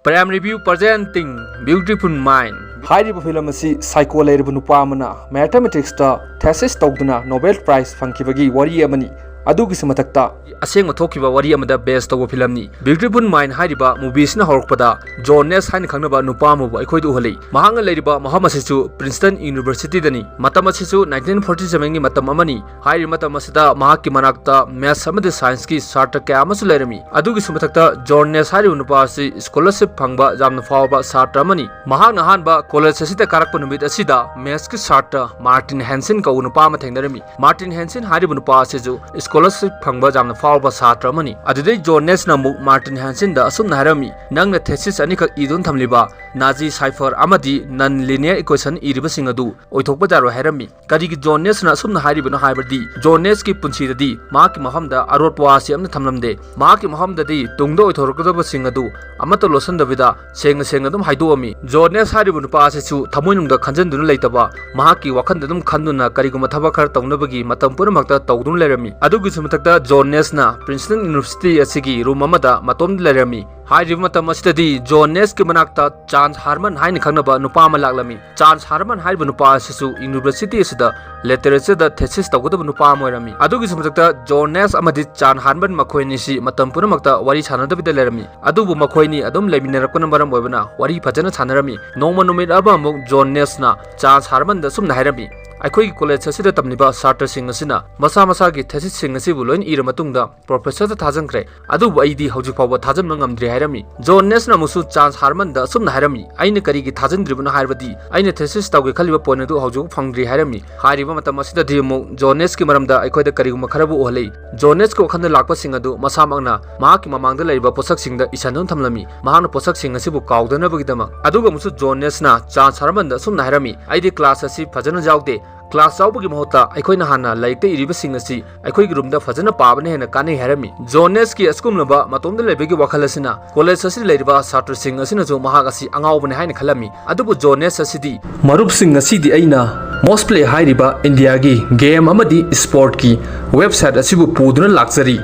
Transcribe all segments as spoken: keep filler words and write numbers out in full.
Prime Review presenting Beautiful Mind. ꯍꯥꯏꯔꯤꯕ film ꯑꯁꯤ psycho ꯂꯩꯔꯕ ꯅꯨꯄꯥ ꯑꯃꯅ mathematicsꯇ thesis ꯇꯧꯗꯨꯅ Nobel Prize ꯐꯪꯈꯤꯕꯒꯤ ꯋꯥꯔꯤ ꯑꯃꯅꯤ꯫ ꯑꯗꯨꯒꯤꯁꯨ ꯃꯊꯛꯇ ꯑꯁꯦꯡꯕ ꯊꯣꯛꯈꯤꯕ ꯋꯥꯔꯤ ꯑꯃꯗ base ꯇꯧꯕ ꯐꯤꯂꯝꯅꯤ꯫ Beautiful Mind ꯍꯥꯏꯔꯤꯕ movieꯁꯤꯅ ꯍꯧꯔꯛꯄꯗ John Nash ꯍꯥꯏꯅ ꯈꯪꯅꯕ ꯅꯨꯄꯥ ꯑꯃꯕꯨ ꯑꯩꯈꯣꯏꯗ ꯎꯍꯜꯂꯤ꯫ ꯃꯍꯥꯛꯅ ꯂꯩꯔꯤꯕ ꯃꯐꯝ ꯑꯁꯤꯁꯨ Princeton Universityꯗꯅꯤ꯫ ꯃꯇꯝ ꯑꯁꯤꯁꯨ nineteen forty sevenꯒꯤ ꯃꯇꯝ ꯑꯃꯅꯤ꯫ ꯍꯥꯏꯔꯤꯕ ꯃꯇꯝ ꯑꯁꯤꯗ ꯃꯍꯥꯛꯀꯤ ꯃꯅꯥꯛꯇ maths ꯑꯃꯗꯤ scienceꯀꯤ ꯁꯥꯇ꯭ꯔ ꯀꯌꯥ ꯑꯃꯁꯨ ꯂꯩꯔꯝꯃꯤ꯫ ꯑꯗꯨꯒꯤꯁꯨ ꯃꯊꯛꯇ John Nash ꯍꯥꯏꯔꯤꯕ ꯅꯨꯄꯥ ꯑꯁꯤ scholarship ꯐꯪꯕ ꯌꯥꯝꯅ ꯐꯥꯎꯕ ꯁꯥꯇ꯭ꯔ ꯑꯃꯅꯤ꯫ ꯃꯍꯥꯛꯅ ꯑꯍꯥꯟꯕ college ꯑꯁꯤꯗ ꯀꯥꯔꯛꯄ ꯅꯨꯃꯤꯠ ꯑꯁꯤꯗ mathsꯀꯤ ꯁꯥꯇ꯭ꯔ Martin Hansen ꯀꯧꯕ ꯅꯨꯄꯥ ꯑꯃ ꯊꯦꯡꯅꯔꯝꯃꯤ꯫ Martin Hansen ꯍꯥꯏꯔꯤꯕ ꯅꯨꯄꯥ ꯑꯁꯤꯁꯨ scholarship ꯐꯪꯕ ꯌꯥꯝꯅ ꯐꯥꯎꯕ ꯁꯥꯇ꯭ꯔ ꯑꯃꯅꯤ꯫ ꯑꯗꯨꯗꯩ John Nashꯅ ꯑꯃꯨꯛ Martin Hansenꯗ ꯑꯁꯨꯝꯅ ꯍꯥꯏꯔꯝꯃꯤ, "ꯅꯪꯅ thesis ꯑꯅꯤꯈꯛ ꯏꯗꯨꯅ ꯊꯝꯂꯤꯕ Nazi cipher ꯑꯃꯗꯤ non linear equation ꯏꯔꯤꯕꯁꯤꯡ ꯑꯗꯨ ꯑꯣꯏꯊꯣꯛꯄ ꯌꯥꯔꯣꯏ" ꯍꯥꯏꯔꯝꯃꯤ꯫ ꯀꯔꯤꯒꯤ John Nashꯅ ꯑꯁꯨꯝꯅ ꯍꯥꯏꯔꯤꯕꯅꯣ ꯍꯥꯏꯕꯗꯤ, John Nashꯀꯤ ꯄꯨꯟꯁꯤꯗꯗꯤ ꯃꯍꯥꯛꯀꯤ ꯃꯐꯝꯗ ꯑꯔꯣꯠꯄ ꯋꯥꯁꯤ ꯑꯃꯠꯇ ꯊꯝꯂꯝꯗꯦ꯫ ꯃꯍꯥꯛꯀꯤ ꯃꯐꯝꯗꯗꯤ ꯇꯨꯡꯗ ꯑꯣꯏꯊꯣꯔꯛꯀꯗꯕꯁꯤꯡ ꯑꯗꯨ ꯑꯃꯠꯇ ꯂꯣꯠꯁꯤꯟꯗꯕꯤꯗ ꯁꯦꯡꯅ ꯁꯦꯡꯅ ꯑꯗꯨꯝ ꯍꯥꯏꯗꯣꯛꯑꯝꯃꯤ꯫ John Nash ꯍꯥꯏꯔꯤꯕ ꯅꯨꯄꯥ ꯑꯁꯤꯁꯨ ꯊꯃꯣꯏꯅꯨꯡꯗ ꯈꯟꯖꯤꯟꯗꯨꯅ ꯂꯩꯇꯕ, ꯃꯍꯥꯛꯀꯤ ꯋꯥꯈꯜꯗ ꯑꯗꯨꯝ ꯈꯟꯗꯨꯅ ꯀꯔꯤꯒꯨꯝꯕ ꯊꯕꯛ ꯈꯔ ꯇꯧꯅꯕꯒꯤ ꯃꯇꯝ ꯄꯨꯝꯅꯃꯛꯇ ꯇꯧꯗꯨꯅ ꯂꯩꯔꯝꯃꯤ꯫ ꯑꯗꯨꯒꯤꯁꯨ ꯃꯊꯛꯇ John Nashꯅ Princeton University ꯑꯁꯤꯒꯤ room ꯑꯃꯗ ꯃꯇꯣꯝꯗ ꯂꯩꯔꯝꯃꯤ꯫ ꯍꯥꯏꯔꯤꯕ ꯃꯇꯝ ꯑꯁꯤꯗꯗꯤ John Nashꯀꯤ ꯃꯅꯥꯛꯇ Chance Harmon ꯍꯥꯏꯅ ꯈꯪꯅꯕ ꯅꯨꯄꯥ ꯑꯃ ꯂꯥꯛꯂꯝꯃꯤ꯫ Chance Harmon ꯍꯥꯏꯔꯤꯕ ꯅꯨꯄꯥ ꯑꯁꯤꯁꯨ university ꯑꯁꯤꯗ literatureꯗ thesis ꯇꯧꯒꯗꯕ ꯅꯨꯄꯥ ꯑꯃ ꯑꯣꯏꯔꯝꯃꯤ꯫ ꯑꯗꯨꯒꯤꯁꯨ ꯃꯊꯛꯇ John Nash ꯑꯃꯗꯤ Chance Harmon ꯃꯈꯣꯏ ꯑꯅꯤꯁꯤ ꯃꯇꯝ ꯄꯨꯝꯅꯃꯛꯇ ꯋꯥꯔꯤ ꯁꯥꯟꯅꯗꯕꯤꯗ ꯂꯩꯔꯝꯃꯤ꯫ ꯑꯗꯨꯕꯨ ꯃꯈꯣꯏ ꯑꯅꯤ ꯑꯗꯨꯝ ꯂꯩꯃꯤꯟꯅꯔꯛꯄꯅ ꯃꯔꯝ ꯑꯣꯏꯕꯅ ꯋꯥꯔꯤ ꯐꯖꯅ ꯁꯥꯟꯅꯔꯝꯃꯤ꯫ ꯅꯣꯡꯃ ꯅꯨꯃꯤꯠ ꯑꯃ ꯑꯃꯨꯛ John Nashꯅ Chance Harmonꯗ ꯑꯁꯨꯝꯅ ꯍꯥꯏꯔꯝꯃꯤ, "ꯑꯩꯈꯣꯏꯒꯤ college ꯑꯁꯤꯗ ꯇꯝꯂꯤꯕ ꯁꯥꯇ꯭ꯔꯁꯤꯡ ꯑꯁꯤꯅ ꯃꯁꯥ ꯃꯁꯥꯒꯤ thesisꯁꯤꯡ ꯑꯁꯤꯕꯨ ꯂꯣꯏꯅ ꯏꯔ ꯃꯇꯨꯡꯗ professorꯗ ꯊꯥꯖꯤꯟꯈ꯭ꯔꯦ꯫ ꯑꯗꯨꯕꯨ ꯑꯩꯗꯤ ꯍꯧꯖꯤꯛ ꯐꯥꯎꯕ ꯊꯥꯖꯤꯟꯕ ꯉꯝꯗ꯭ꯔꯤ" ꯍꯥꯏꯔꯝꯃꯤ꯫ John Nashꯅ ꯑꯃꯨꯛꯁꯨ Chance Harmonꯗ ꯑꯁꯨꯝꯅ ꯍꯥꯏꯔꯝꯃꯤ, "ꯑꯩꯅ ꯀꯔꯤꯒꯤ ꯊꯥꯖꯤꯟꯗ꯭ꯔꯤꯕꯅꯣ ꯍꯥꯏꯔꯕꯗꯤ ꯑꯩꯅ thesis ꯇꯧꯒꯦ ꯈꯜꯂꯤꯕ point ꯑꯗꯨ ꯍꯧꯖꯤꯛ ꯐꯥꯎ ꯐꯪꯗ꯭ꯔꯤ" ꯍꯥꯏꯔꯝꯃꯤ꯫ ꯍꯥꯏꯔꯤꯕ ꯃꯇꯝ ꯑꯁꯤꯗꯗꯤ ꯑꯃꯨꯛ John Nashꯀꯤ ꯃꯔꯝꯗ ꯑꯩꯈꯣꯏꯗ ꯀꯔꯤꯒꯨꯝꯕ ꯈꯔꯕꯨ ꯎꯍꯜꯂꯤ꯫ John Nashꯀꯤ ꯋꯥꯈꯜꯗ ꯂꯥꯛꯄꯁꯤꯡ ꯑꯗꯨ ꯃꯁꯥꯃꯛꯅ ꯃꯍꯥꯛꯀꯤ ꯃꯃꯥꯡꯗ ꯂꯩꯔꯤꯕ ꯄꯣꯠꯁꯛꯁꯤꯡꯗ ꯏꯁꯟꯗꯨꯅ ꯊꯝꯂꯝꯃꯤ꯫ ꯃꯍꯥꯛꯅ ꯄꯣꯠꯁꯛꯁꯤꯡ ꯑꯁꯤꯕꯨ ꯀꯥꯎꯗꯅꯕꯒꯤꯗꯃꯛ꯫ ꯑꯗꯨꯒ ꯑꯃꯨꯛꯁꯨ John Nashꯅ Chance Harmonꯗ ꯑꯁꯨꯝꯅ ꯍꯥꯏꯔꯝꯃꯤ, "ꯑꯩꯗꯤ class ꯑꯁꯤ ꯐꯖꯅ ꯌꯥꯎꯗꯦ꯫ Class ꯌꯥꯎꯕꯒꯤ ꯃꯍꯨꯠꯇ ꯑꯩꯈꯣꯏꯅ ꯍꯥꯟꯅ ꯂꯥꯏꯔꯤꯛꯇ ꯏꯔꯤꯕꯁꯤꯡ ꯑꯁꯤ ꯑꯩꯈꯣꯏꯒꯤ roomꯗ ꯐꯖꯅ ꯄꯥꯕꯅ ꯍꯦꯟꯅ ꯀꯥꯟꯅꯩ" ꯍꯥꯏꯔꯝꯃꯤ꯫ John Nashꯀꯤ ꯑꯁꯤꯒꯨꯝꯂꯕ ꯃꯇꯣꯝꯗ ꯂꯩꯕꯒꯤ ꯋꯥꯈꯜ ꯑꯁꯤꯅ college ꯑꯁꯤꯗ ꯂꯩꯔꯤꯕ ꯁꯥꯇ꯭ꯔꯁꯤꯡ ꯑꯁꯤꯅꯁꯨ ꯃꯍꯥꯛ ꯑꯁꯤ ꯑꯉꯥꯎꯕꯅꯤ ꯍꯥꯏꯅ ꯈꯜꯂꯝꯃꯤ꯫ ꯑꯗꯨꯕꯨ John Nash ꯑꯁꯤꯗꯤ, "ꯃꯔꯨꯞꯁꯤꯡ, ꯉꯁꯤꯗꯤ ꯑꯩꯅ Moz Play ꯍꯥꯏꯔꯤꯕ ꯏꯟꯗꯤꯌꯥꯒꯤ game ꯑꯃꯗꯤ sportꯀꯤ website ꯑꯁꯤꯕꯨ ꯄꯨꯗꯨꯅ ꯂꯥꯛꯆꯔꯤ꯫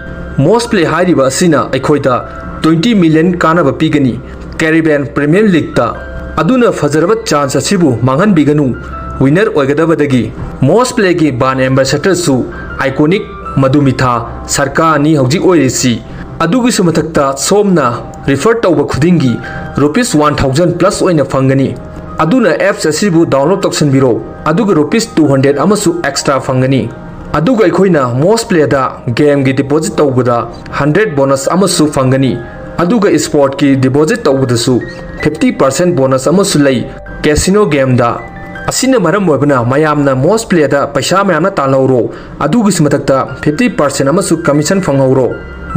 Moz Play ꯍꯥꯏꯔꯤꯕ ꯑꯁꯤꯅ ꯑꯩꯈꯣꯏꯗ twenty million ꯀꯥꯟꯅꯕ ꯄꯤꯒꯅꯤ꯫ Caribbean Premier Leagueꯇ꯫ ꯑꯗꯨꯅ ꯐꯖꯔꯕ chance ꯑꯁꯤꯕꯨ ꯃꯥꯡꯍꯟꯕꯤꯒꯅꯨ꯫ Winner ꯑꯣꯏꯒꯗꯕꯗꯒꯤ ꯃꯣꯁ ꯄ꯭ꯂꯦꯒꯤ brand ambassadorꯁꯨ iconic ꯃꯙꯨꯃꯤꯊꯥ ꯁꯔꯀꯥꯔꯅꯤ ꯍꯧꯖꯤꯛ ꯑꯣꯏꯔꯤꯁꯤ꯫ ꯑꯗꯨꯒꯤꯁꯨ ꯃꯊꯛꯇ ꯁꯣꯝꯅ refer ꯇꯧꯕ ꯈꯨꯗꯤꯡꯒꯤ rupees one thousand plus ꯑꯣꯏꯅ ꯐꯪꯒꯅꯤ꯫ ꯑꯗꯨꯅ apps ꯑꯁꯤꯕꯨ download ꯇꯧꯁꯤꯟꯕꯤꯔꯣ, ꯑꯗꯨꯒ rupees two hundred ꯑꯃꯁꯨ extra ꯐꯪꯒꯅꯤ꯫ ꯑꯗꯨꯒ ꯑꯩꯈꯣꯏꯅ ꯃꯣꯁ ꯄ꯭ꯂꯦꯗ gameꯒꯤ deposit ꯇꯧꯕꯗ hundred bonus ꯑꯃꯁꯨ ꯐꯪꯒꯅꯤ꯫ ꯑꯗꯨꯒ sportꯀꯤ deposit ꯇꯧꯕꯗꯁꯨ fifty percent bonus ꯑꯃꯁꯨ ꯂꯩ casino gameꯗ꯫ ꯑꯁꯤꯅ ꯃꯔꯝ ꯑꯣꯏꯕꯅ ꯃꯌꯥꯝꯅ ꯃꯣꯁ ꯄ꯭ꯂꯦꯗ ꯄꯩꯁꯥ ꯃꯌꯥꯝꯅ ꯇꯥꯜꯍꯧꯔꯣ, ꯑꯗꯨꯒꯤꯁꯨ ꯃꯊꯛꯇ fifty percent ꯑꯃꯁꯨ commission ꯐꯪꯍꯧꯔꯣ꯫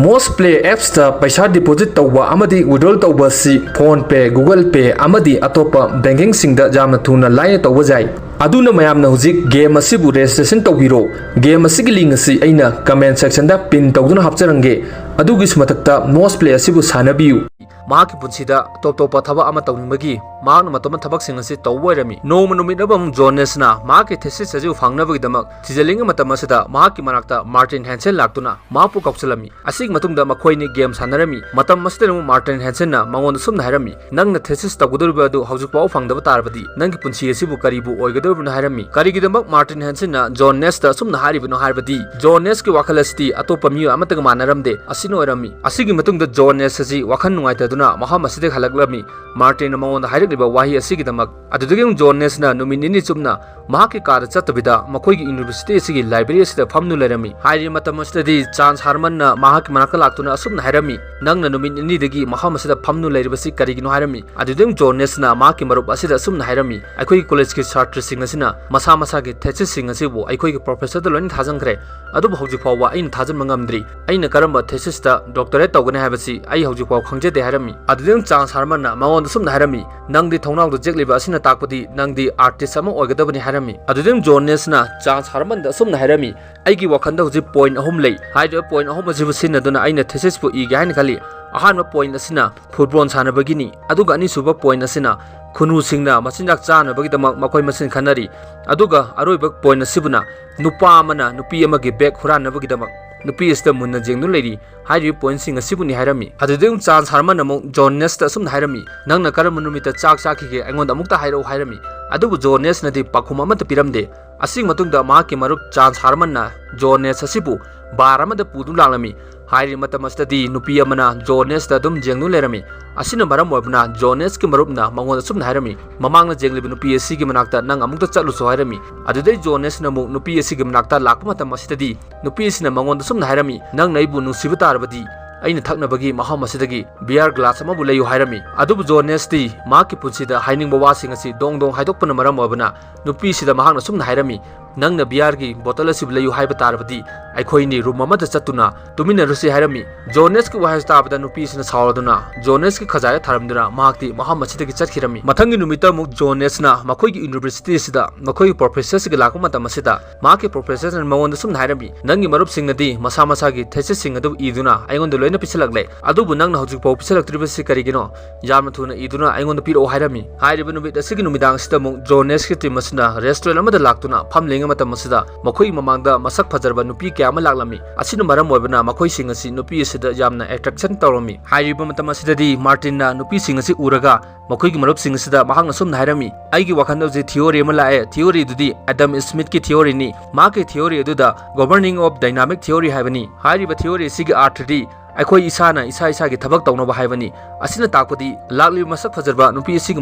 ꯃꯣꯁ ꯄ꯭ꯂꯦ appsꯇ ꯄꯩꯁꯥ deposit ꯇꯧꯕ ꯑꯃꯗꯤ withdrawal ꯇꯧꯕ ꯑꯁꯤ PhonePe, Google Pay ꯑꯃꯗꯤ ꯑꯇꯣꯞꯄ bankingꯁꯤꯡꯗ ꯌꯥꯝꯅ ꯊꯨꯅ ꯂꯥꯏꯅ ꯇꯧꯕ ꯌꯥꯏ꯫ ꯑꯗꯨꯅ ꯃꯌꯥꯝꯅ ꯍꯧꯖꯤꯛ game ꯑꯁꯤꯕꯨ registration ꯇꯧꯕꯤꯔꯣ꯫ Game ꯑꯁꯤꯒꯤ link ꯑꯁꯤ ꯑꯩꯅ comment sectionꯗ pin ꯇꯧꯗꯨꯅ ꯍꯥꯞꯆꯔꯝꯒꯦ꯫ ꯑꯗꯨꯒꯤꯁꯨ ꯃꯊꯛꯇ ꯃꯣꯁ ꯄ꯭ꯂꯦ ꯑꯁꯤꯕꯨ ꯁꯥꯟꯅꯕꯤꯌꯨ꯫ ꯃꯍꯥꯛꯀꯤ ꯄꯨꯟꯁꯤꯗ ꯇꯣꯞ ꯇꯣꯞꯄ ꯊꯕꯛ ꯑꯃ ꯇꯧꯅꯤꯡꯕꯒꯤ ꯃꯍꯥꯛꯅ ꯃꯇꯝ ꯊꯕꯛꯁꯤꯡ ꯑꯁꯤ ꯇꯧꯕ ꯑꯣꯏꯔꯝꯃꯤ꯫ ꯅꯣꯡꯃ ꯅꯨꯃꯤꯠ ꯑꯃ ꯖꯣꯟꯅꯦꯁꯅ ꯃꯍꯥꯛꯀꯤ thesis ꯑꯁꯤꯕꯨ ꯐꯪꯅꯕꯒꯤꯗꯃꯛ ꯊꯤꯖꯤꯜꯂꯤꯉꯩ ꯃꯇꯝ ꯑꯁꯤꯗ ꯃꯍꯥꯛꯀꯤ ꯃꯅꯥꯛꯇ Martin Hansen ꯂꯥꯛꯇꯨꯅ ꯃꯍꯥꯛꯄꯨ ꯀꯧꯁꯤꯜꯂꯝꯃꯤ꯫ ꯑꯁꯤꯒꯤ ꯃꯇꯨꯡꯗ ꯃꯈꯣꯏ ꯑꯅꯤ game ꯁꯥꯟꯅꯔꯝꯃꯤ꯫ ꯃꯇꯝ ꯑꯁꯤꯗ ꯑꯃꯨꯛ Martin Hansenꯅ ꯃꯉꯣꯟꯗ ꯁꯨꯝꯅ ꯍꯥꯏꯔꯝꯃꯤ, "ꯅꯪꯅ thesis ꯇꯧꯒꯗꯧꯔꯤꯕ ꯑꯗꯨ ꯍꯧꯖꯤꯛꯐꯥꯎ ꯐꯪꯗꯕ ꯇꯥꯔꯕꯗꯤ ꯅꯪꯒꯤ ꯄꯨꯟꯁꯤ ꯑꯁꯤꯕꯨ ꯀꯔꯤꯕꯨ ꯑꯣꯏꯒꯗꯧꯔꯤꯕꯅꯣ?" ꯍꯥꯏꯔꯝꯃꯤ꯫ ꯀꯔꯤꯒꯤꯗꯃꯛ Martin Hansenꯅ ꯖꯣꯟꯅꯦꯁꯇ ꯑꯁꯨꯝꯅ ꯍꯥꯏꯔꯤꯕꯅꯣ ꯍꯥꯏꯔꯕꯗꯤ ꯖꯣꯟꯅꯦꯁꯀꯤ ꯋꯥꯈꯜ ꯑꯁꯤꯗꯤ ꯑꯇꯣꯞꯄ ꯃꯤꯑꯣꯏ ꯑꯃꯠꯇꯒ ꯃꯥꯟꯅꯔꯝꯗꯦ꯫ ꯑꯁꯤꯅ ꯑꯣꯏꯔꯝꯃꯤ꯫ ꯑꯁꯤꯒꯤ ꯃꯇꯨꯡꯗ ꯖꯣꯟꯅꯦꯁ ꯑꯁꯤ ꯋꯥꯈꯜ ꯅꯨꯡꯉꯥꯏꯇꯗꯨꯅ ꯃꯐꯝ ꯑꯁꯤꯗꯒꯤ ꯍꯜꯂꯛꯂꯝꯃꯤ꯫ Martinꯅ ꯃꯉꯣꯟꯗ ꯍꯥꯏꯔꯛꯂꯤꯕ ꯋꯥꯍꯩ ꯑꯁꯤꯒꯤꯗꯃꯛ꯫ ꯑꯗꯨꯗꯒꯤ ꯑꯃꯨꯛ ꯖꯣꯟꯅꯦꯁꯅ ꯅꯨꯃꯤꯠ ꯅꯤꯅꯤ ꯆꯨꯞꯅ ꯃꯍꯥꯛꯀꯤ ꯀꯥꯗ ꯆꯠꯇꯕꯤꯗ ꯃꯈꯣꯏꯒꯤ university ꯑꯁꯤꯒꯤ library ꯑꯁꯤꯗ ꯐꯝꯗꯨꯅ ꯂꯩꯔꯝꯃꯤ꯫ ꯍꯥꯏꯔꯤꯕ ꯃꯇꯝ ꯑꯁꯤꯗꯗꯤ ꯆꯥꯟꯁ ꯍꯥꯔꯃꯟꯅ ꯃꯍꯥꯛꯀꯤ ꯃꯅꯥꯛꯇ ꯂꯥꯛꯇꯨꯅ ꯑꯁꯨꯝꯅ ꯍꯥꯏꯔꯝꯃꯤ, "ꯅꯪꯅ ꯅꯨꯃꯤꯠ ꯅꯤꯅꯤꯗꯒꯤ ꯃꯐꯝ ꯑꯁꯤꯗ ꯐꯝꯗꯨꯅ ꯂꯩꯔꯤꯕꯁꯤ ꯀꯔꯤꯒꯤꯅꯣ?" ꯍꯥꯏꯔꯝꯃꯤ꯫ ꯑꯗꯨꯗꯒꯤ ꯖꯣꯟꯅꯦꯁꯅ ꯃꯍꯥꯛꯀꯤ ꯃꯔꯨꯞ ꯑꯁꯤꯗ ꯑꯁꯨꯝꯅ ꯍꯥꯏꯔꯝꯃꯤ, "ꯑꯩꯈꯣꯏꯒꯤ collegeꯀꯤ ꯁꯥꯇ꯭ꯔꯁꯤꯡ ꯑꯁꯤꯅ ꯃꯁꯥ ꯃꯁꯥꯒꯤ thesisꯁꯤꯡ ꯑꯁꯤꯕꯨ ꯑꯩꯈꯣꯏꯒꯤ professorꯗ ꯂꯣꯏꯅ ꯊꯥꯖꯤꯟꯈ꯭ꯔꯦ꯫ ꯑꯗꯨꯕꯨ ꯍꯧꯖꯤꯛ ꯐꯥꯎꯕ ꯑꯩꯅ ꯊꯥꯖꯤꯟꯕ ꯉꯝꯗ꯭ꯔꯤ꯫ ꯑꯩꯅ ꯀꯔꯝꯕ thesisꯇ doctorate ꯇꯧꯒꯅꯤ ꯍꯥꯏꯕꯁꯤ ꯑꯩ ꯍꯧꯖꯤꯛ ꯐꯥꯎ ꯈꯪꯖꯗꯦ" ꯍꯥꯏꯔꯝꯃꯤ꯫ ꯑꯗꯨꯗꯒꯤ ꯆꯥꯟꯁ ꯍꯥꯔꯃꯟꯅ ꯃꯉꯣꯟꯗ ꯑꯁꯨꯝꯅ ꯍꯥꯏꯔꯝꯃꯤ, "ꯅꯪꯗꯤ ꯊꯣꯡꯅꯥꯎꯗ ꯆꯦꯛꯂꯤꯕ ꯑꯁꯤꯅ ꯇꯥꯛꯄꯗꯤ ꯅꯪꯗꯤ artist ꯑꯃ ꯑꯣꯏꯒꯗꯕꯅꯤ" ꯍꯥꯏꯔꯝꯃꯤ꯫ ꯑꯗꯨꯗꯒꯤ ꯖꯣꯟꯅꯦꯁꯅ ꯆꯥꯟꯁ ꯍꯥꯔꯃꯟꯗ ꯑꯁꯨꯝꯅ ꯍꯥꯏꯔꯝꯃꯤ, "ꯑꯩꯒꯤ ꯋꯥꯈꯜꯗ ꯍꯧꯖꯤꯛ point ꯑꯍꯨꯝ ꯂꯩ꯫ ꯍꯥꯏꯔꯤꯕ point ꯑꯍꯨꯝ ꯑꯁꯤꯕꯨ ꯁꯤꯖꯤꯟꯅꯗꯨꯅ ꯑꯩꯅ thesisꯄꯨ ꯏꯒꯦ ꯍꯥꯏꯅ ꯈꯜꯂꯤ꯫ ꯑꯍꯥꯟꯕ point ꯑꯁꯤꯅ football ꯁꯥꯟꯅꯕꯒꯤꯅꯤ, ꯑꯗꯨꯒ ꯑꯅꯤꯁꯨꯕ point ꯑꯁꯤꯅ ꯈꯨꯅꯨꯁꯤꯡꯅ ꯃꯆꯤꯟꯖꯥꯛ ꯆꯥꯅꯕꯒꯤꯗꯃꯛ ꯃꯈꯣꯏ ꯃꯁꯦꯟ ꯈꯟꯅꯔꯤ, ꯑꯗꯨꯒ ꯑꯔꯣꯏꯕ point ꯑꯁꯤꯕꯨꯅ ꯅꯨꯄꯥ ꯑꯃꯅ ꯅꯨꯄꯤ ꯑꯃꯒꯤ bag ꯍꯨꯔꯥꯟꯅꯕꯒꯤꯗꯃꯛ ꯅꯨꯄꯤ ꯑꯁꯤꯗ ꯃꯨꯟꯅ ꯌꯦꯡꯗꯨꯅ ꯂꯩꯔꯤ꯫ ꯍꯥꯏꯔꯤꯕ ꯄꯣꯏꯟꯠꯁꯤꯡ ꯑꯁꯤꯕꯨꯅꯤ ꯍꯥꯏꯔꯝꯃꯤ꯫ ꯑꯗꯨꯗꯒꯤ ꯑꯃꯨꯛ ꯆꯥꯟ ꯍꯥꯔꯃꯟꯅ ꯑꯃꯨꯛ ꯖꯣꯟꯅꯦꯁꯇ ꯑꯁꯨꯝꯅ ꯍꯥꯏꯔꯝꯃꯤ, "ꯅꯪꯅ ꯀꯔꯝꯕ ꯅꯨꯃꯤꯠꯇ ꯆꯥꯛ ꯆꯥꯈꯤꯒꯦ? ꯑꯩꯉꯣꯟꯗ ꯑꯃꯨꯛꯇ ꯍꯥꯏꯔꯛꯎ" ꯍꯥꯏꯔꯝꯃꯤ꯫ ꯑꯗꯨꯕꯨ ꯖꯣꯟꯅꯦꯁꯅꯗꯤ ꯄꯥꯎꯈꯨꯝ ꯑꯃꯠꯇ ꯄꯤꯔꯝꯗꯦ꯫ ꯑꯁꯤꯒꯤ ꯃꯇꯨꯡꯗ ꯃꯍꯥꯛꯀꯤ ꯃꯔꯨꯞ ꯆꯥꯟ ꯍꯥꯔꯃꯟꯅ ꯖꯣꯟꯅꯦꯁ ꯑꯁꯤꯕꯨ ꯕꯥꯔ ꯑꯃꯗ ꯄꯨꯗꯨꯅ ꯂꯥꯛꯂꯝꯃꯤ꯫ ꯍꯥꯏꯔꯤꯕ ꯃꯇꯝ ꯑꯁꯤꯗꯗꯤ ꯅꯨꯄꯤ ꯑꯃꯅ ꯖꯣꯟꯅꯦꯁꯇ ꯑꯗꯨꯝ ꯌꯦꯡꯗꯨꯅ ꯂꯩꯔꯝꯃꯤ꯫ ꯑꯁꯤꯅ ꯃꯔꯝ ꯑꯣꯏꯕꯅ ꯖꯣꯟꯅꯦꯁꯀꯤ ꯃꯔꯨꯞꯅ ꯃꯉꯣꯟꯗ ꯑꯁꯨꯝꯅ ꯍꯥꯏꯔꯝꯃꯤ, "ꯃꯃꯥꯡꯗ ꯌꯦꯡꯂꯤꯕ ꯅꯨꯄꯤ ꯑꯁꯤꯒꯤ ꯃꯅꯥꯛꯇ ꯅꯪ ꯑꯃꯨꯛꯇ ꯆꯠꯂꯨꯁꯨ" ꯍꯥꯏꯔꯝꯃꯤ꯫ ꯑꯗꯨꯗꯩ ꯖꯣꯟꯅꯦꯁꯅ ꯑꯃꯨꯛ ꯅꯨꯄꯤ ꯑꯁꯤꯒꯤ ꯃꯅꯥꯛꯇ ꯂꯥꯛꯄ ꯃꯇꯝ ꯑꯁꯤꯗꯗꯤ ꯅꯨꯄꯤ ꯑꯁꯤꯅ ꯃꯉꯣꯟꯗ ꯑꯁꯨꯝꯅ ꯍꯥꯏꯔꯝꯃꯤ, "ꯅꯪꯅ ꯑꯩꯕꯨ ꯅꯨꯡꯁꯤꯕ ꯇꯥꯔꯕꯗꯤ ꯑꯩꯅ ꯊꯛꯅꯕꯒꯤ ꯃꯐꯝ ꯑꯁꯤꯗꯒꯤ ꯕꯤꯌꯥꯔ ꯒ꯭ꯂꯥꯁ ꯑꯃꯕꯨ ꯂꯩꯌꯨ" ꯍꯥꯏꯔꯝꯃꯤ꯫ ꯑꯗꯨꯕꯨ ꯖꯣꯟꯅꯦꯁꯇꯤ ꯃꯍꯥꯛꯀꯤ ꯄꯨꯟꯁꯤꯗ ꯍꯥꯏꯅꯤꯡꯕ ꯋꯥꯁꯤꯡ ꯑꯁꯤ ꯗꯣꯡ ꯗꯣꯡ ꯍꯥꯏꯗꯣꯛꯄꯅ ꯃꯔꯝ ꯑꯣꯏꯕꯅ ꯅꯨꯄꯤꯁꯤꯗ ꯃꯍꯥꯛꯅ ꯑꯁꯨꯝꯅ ꯍꯥꯏꯔꯝꯃꯤ, "ꯅꯪꯅ ꯕꯤꯌꯥꯔꯒꯤ ꯕꯣꯇꯜ ꯑꯁꯤꯕꯨ ꯂꯩꯌꯨ ꯍꯥꯏꯕ ꯇꯥꯔꯕꯗꯤ ꯑꯩꯈꯣꯏꯅꯤ ꯔꯨꯝ ꯑꯃꯗ ꯆꯠꯇꯨꯅ ꯇꯨꯃꯤꯟꯅꯔꯨꯁꯤ" ꯍꯥꯏꯔꯝꯃꯤ꯫ ꯖꯣꯟꯅꯦꯁꯀꯤ ꯋꯥꯍꯩ ꯇꯥꯕꯗ ꯅꯨꯄꯤꯁꯤꯅ ꯁꯥꯎꯔꯗꯨꯅ ꯖꯣꯟꯅꯦꯁꯀꯤ ꯈꯖꯥꯏꯗ ꯊꯥꯔꯝꯗꯨꯅ ꯃꯍꯥꯛꯇꯤ ꯃꯐꯝ ꯑꯁꯤꯗꯒꯤ ꯆꯠꯈꯤꯔꯝꯃꯤ꯫ ꯃꯊꯪꯒꯤ ꯅꯨꯃꯤꯠꯇ ꯑꯃꯨꯛ ꯖꯣꯟꯅꯦꯁꯅ ꯃꯈꯣꯏꯒꯤ ꯌꯨꯅꯤꯚꯔꯁꯤꯇꯤ ꯑꯁꯤꯗ ꯃꯈꯣꯏꯒꯤ ꯄ꯭ꯔꯣꯐꯦꯁꯔꯁꯤꯒ ꯂꯥꯛꯄ ꯃꯇꯝ ꯑꯁꯤꯗ ꯃꯍꯥꯛꯀꯤ ꯄ꯭ꯔꯣꯐꯦꯁꯔꯅ ꯃꯉꯣꯟꯗ ꯁꯨꯝꯅ ꯍꯥꯏꯔꯝꯃꯤ, "ꯅꯪꯒꯤ ꯃꯔꯨꯞꯁꯤꯡꯅꯗꯤ ꯃꯁꯥ ꯃꯁꯥꯒꯤ ꯊꯦꯁꯤꯁꯁꯤꯡ ꯑꯗꯨ ꯏꯗꯨꯅ ꯑꯩꯉꯣꯟꯗ ꯂꯣꯏꯅ ꯄꯤꯁꯤꯜꯂꯛꯂꯦ, ꯑꯗꯨꯕꯨ ꯅꯪꯅ ꯍꯧꯖꯤꯛ ꯐꯥꯎ ꯄꯤꯁꯤꯜꯂꯛꯇ꯭ꯔꯤꯕꯁꯤ ꯀꯔꯤꯒꯤꯅꯣ? ꯌꯥꯝꯅ ꯊꯨꯅ ꯏꯗꯨꯅ ꯑꯩꯉꯣꯟꯗ ꯄꯤꯔꯛꯑꯣ" ꯍꯥꯏꯔꯝꯃꯤ꯫ ꯍꯥꯏꯔꯤꯕ ꯅꯨꯃꯤꯠ ꯑꯁꯤꯒꯤ ꯅꯨꯃꯤꯗꯥꯡ ꯑꯁꯤꯗ ꯑꯃꯨꯛ ꯖꯣꯟꯅꯦꯁꯀꯤ ꯇꯤꯝ ꯑꯁꯤꯅ ꯔꯦꯁꯇꯨꯔꯦꯟ ꯑꯃꯗ ꯂꯥꯛꯇꯨꯅ ꯐꯝꯂꯤꯉꯩ ꯃꯇꯝ ꯑꯁꯤꯗ ꯃꯈꯣꯏꯒꯤ ꯃꯃꯥꯡꯗ ꯃꯁꯛ ꯐꯖꯔꯕ ꯅꯨꯄꯤ ꯀꯌꯥ ꯑꯃ ꯂꯥꯛꯂꯝꯃꯤ꯫ ꯑꯁꯤꯅ ꯃꯔꯝ ꯑꯣꯏꯕꯅ ꯃꯈꯣꯏꯁꯤꯡ ꯑꯁꯤ ꯅꯨꯄꯤ ꯑꯁꯤꯗ ꯌꯥꯝꯅ ꯑꯦꯇ꯭ꯔꯦꯛꯁꯟ ꯇꯧꯔꯝꯃꯤ꯫ ꯍꯥꯏꯔꯤꯕ ꯃꯇꯝ ꯑꯁꯤꯗꯗꯤ ꯃꯥꯔꯇꯤꯟꯅ ꯅꯨꯄꯤꯁꯤꯡ ꯑꯁꯤ ꯎꯔꯒ ꯃꯈꯣꯏꯒꯤ ꯃꯔꯨꯞꯁꯤꯡ ꯑꯁꯤꯗ ꯃꯍꯥꯛꯅ ꯁꯨꯝꯅ ꯍꯥꯏꯔꯝꯃꯤ, "ꯑꯩꯒꯤ ꯋꯥꯈꯜꯗ ꯍꯧꯖꯤꯛ ꯊꯤꯑꯣꯔꯤ ꯑꯃ ꯂꯥꯛꯑꯦ꯫ ꯊꯤꯑꯣꯔꯤꯗꯨꯗꯤ ꯑꯦꯗꯝ ꯁ꯭ꯃꯤꯊꯀꯤ ꯊꯤꯑꯣꯔꯤꯅꯤ꯫ ꯃꯍꯥꯛꯀꯤ ꯊꯤꯑꯣꯔꯤ ꯑꯗꯨꯗ governing of dynamic theory ꯍꯥꯏꯕꯅꯤ꯫ ꯍꯥꯏꯔꯤꯕ ꯊꯤꯑꯣꯔꯤ ꯑꯁꯤꯒꯤ ꯑꯥꯔꯊꯗꯤ ꯑꯩꯈꯣꯏ ꯏꯁꯥꯅ ꯏꯁꯥ ꯏꯁꯥꯒꯤ ꯊꯕꯛ ꯇꯧꯅꯕ ꯍꯥꯏꯕꯅꯤ꯫ ꯑꯁꯤꯅ ꯇꯥꯛꯄꯗꯤ ꯂꯥꯛꯂꯤꯕ ꯃꯁꯛ ꯐꯖꯔꯕ ꯅꯨꯄꯤ ꯑꯁꯤꯒꯤ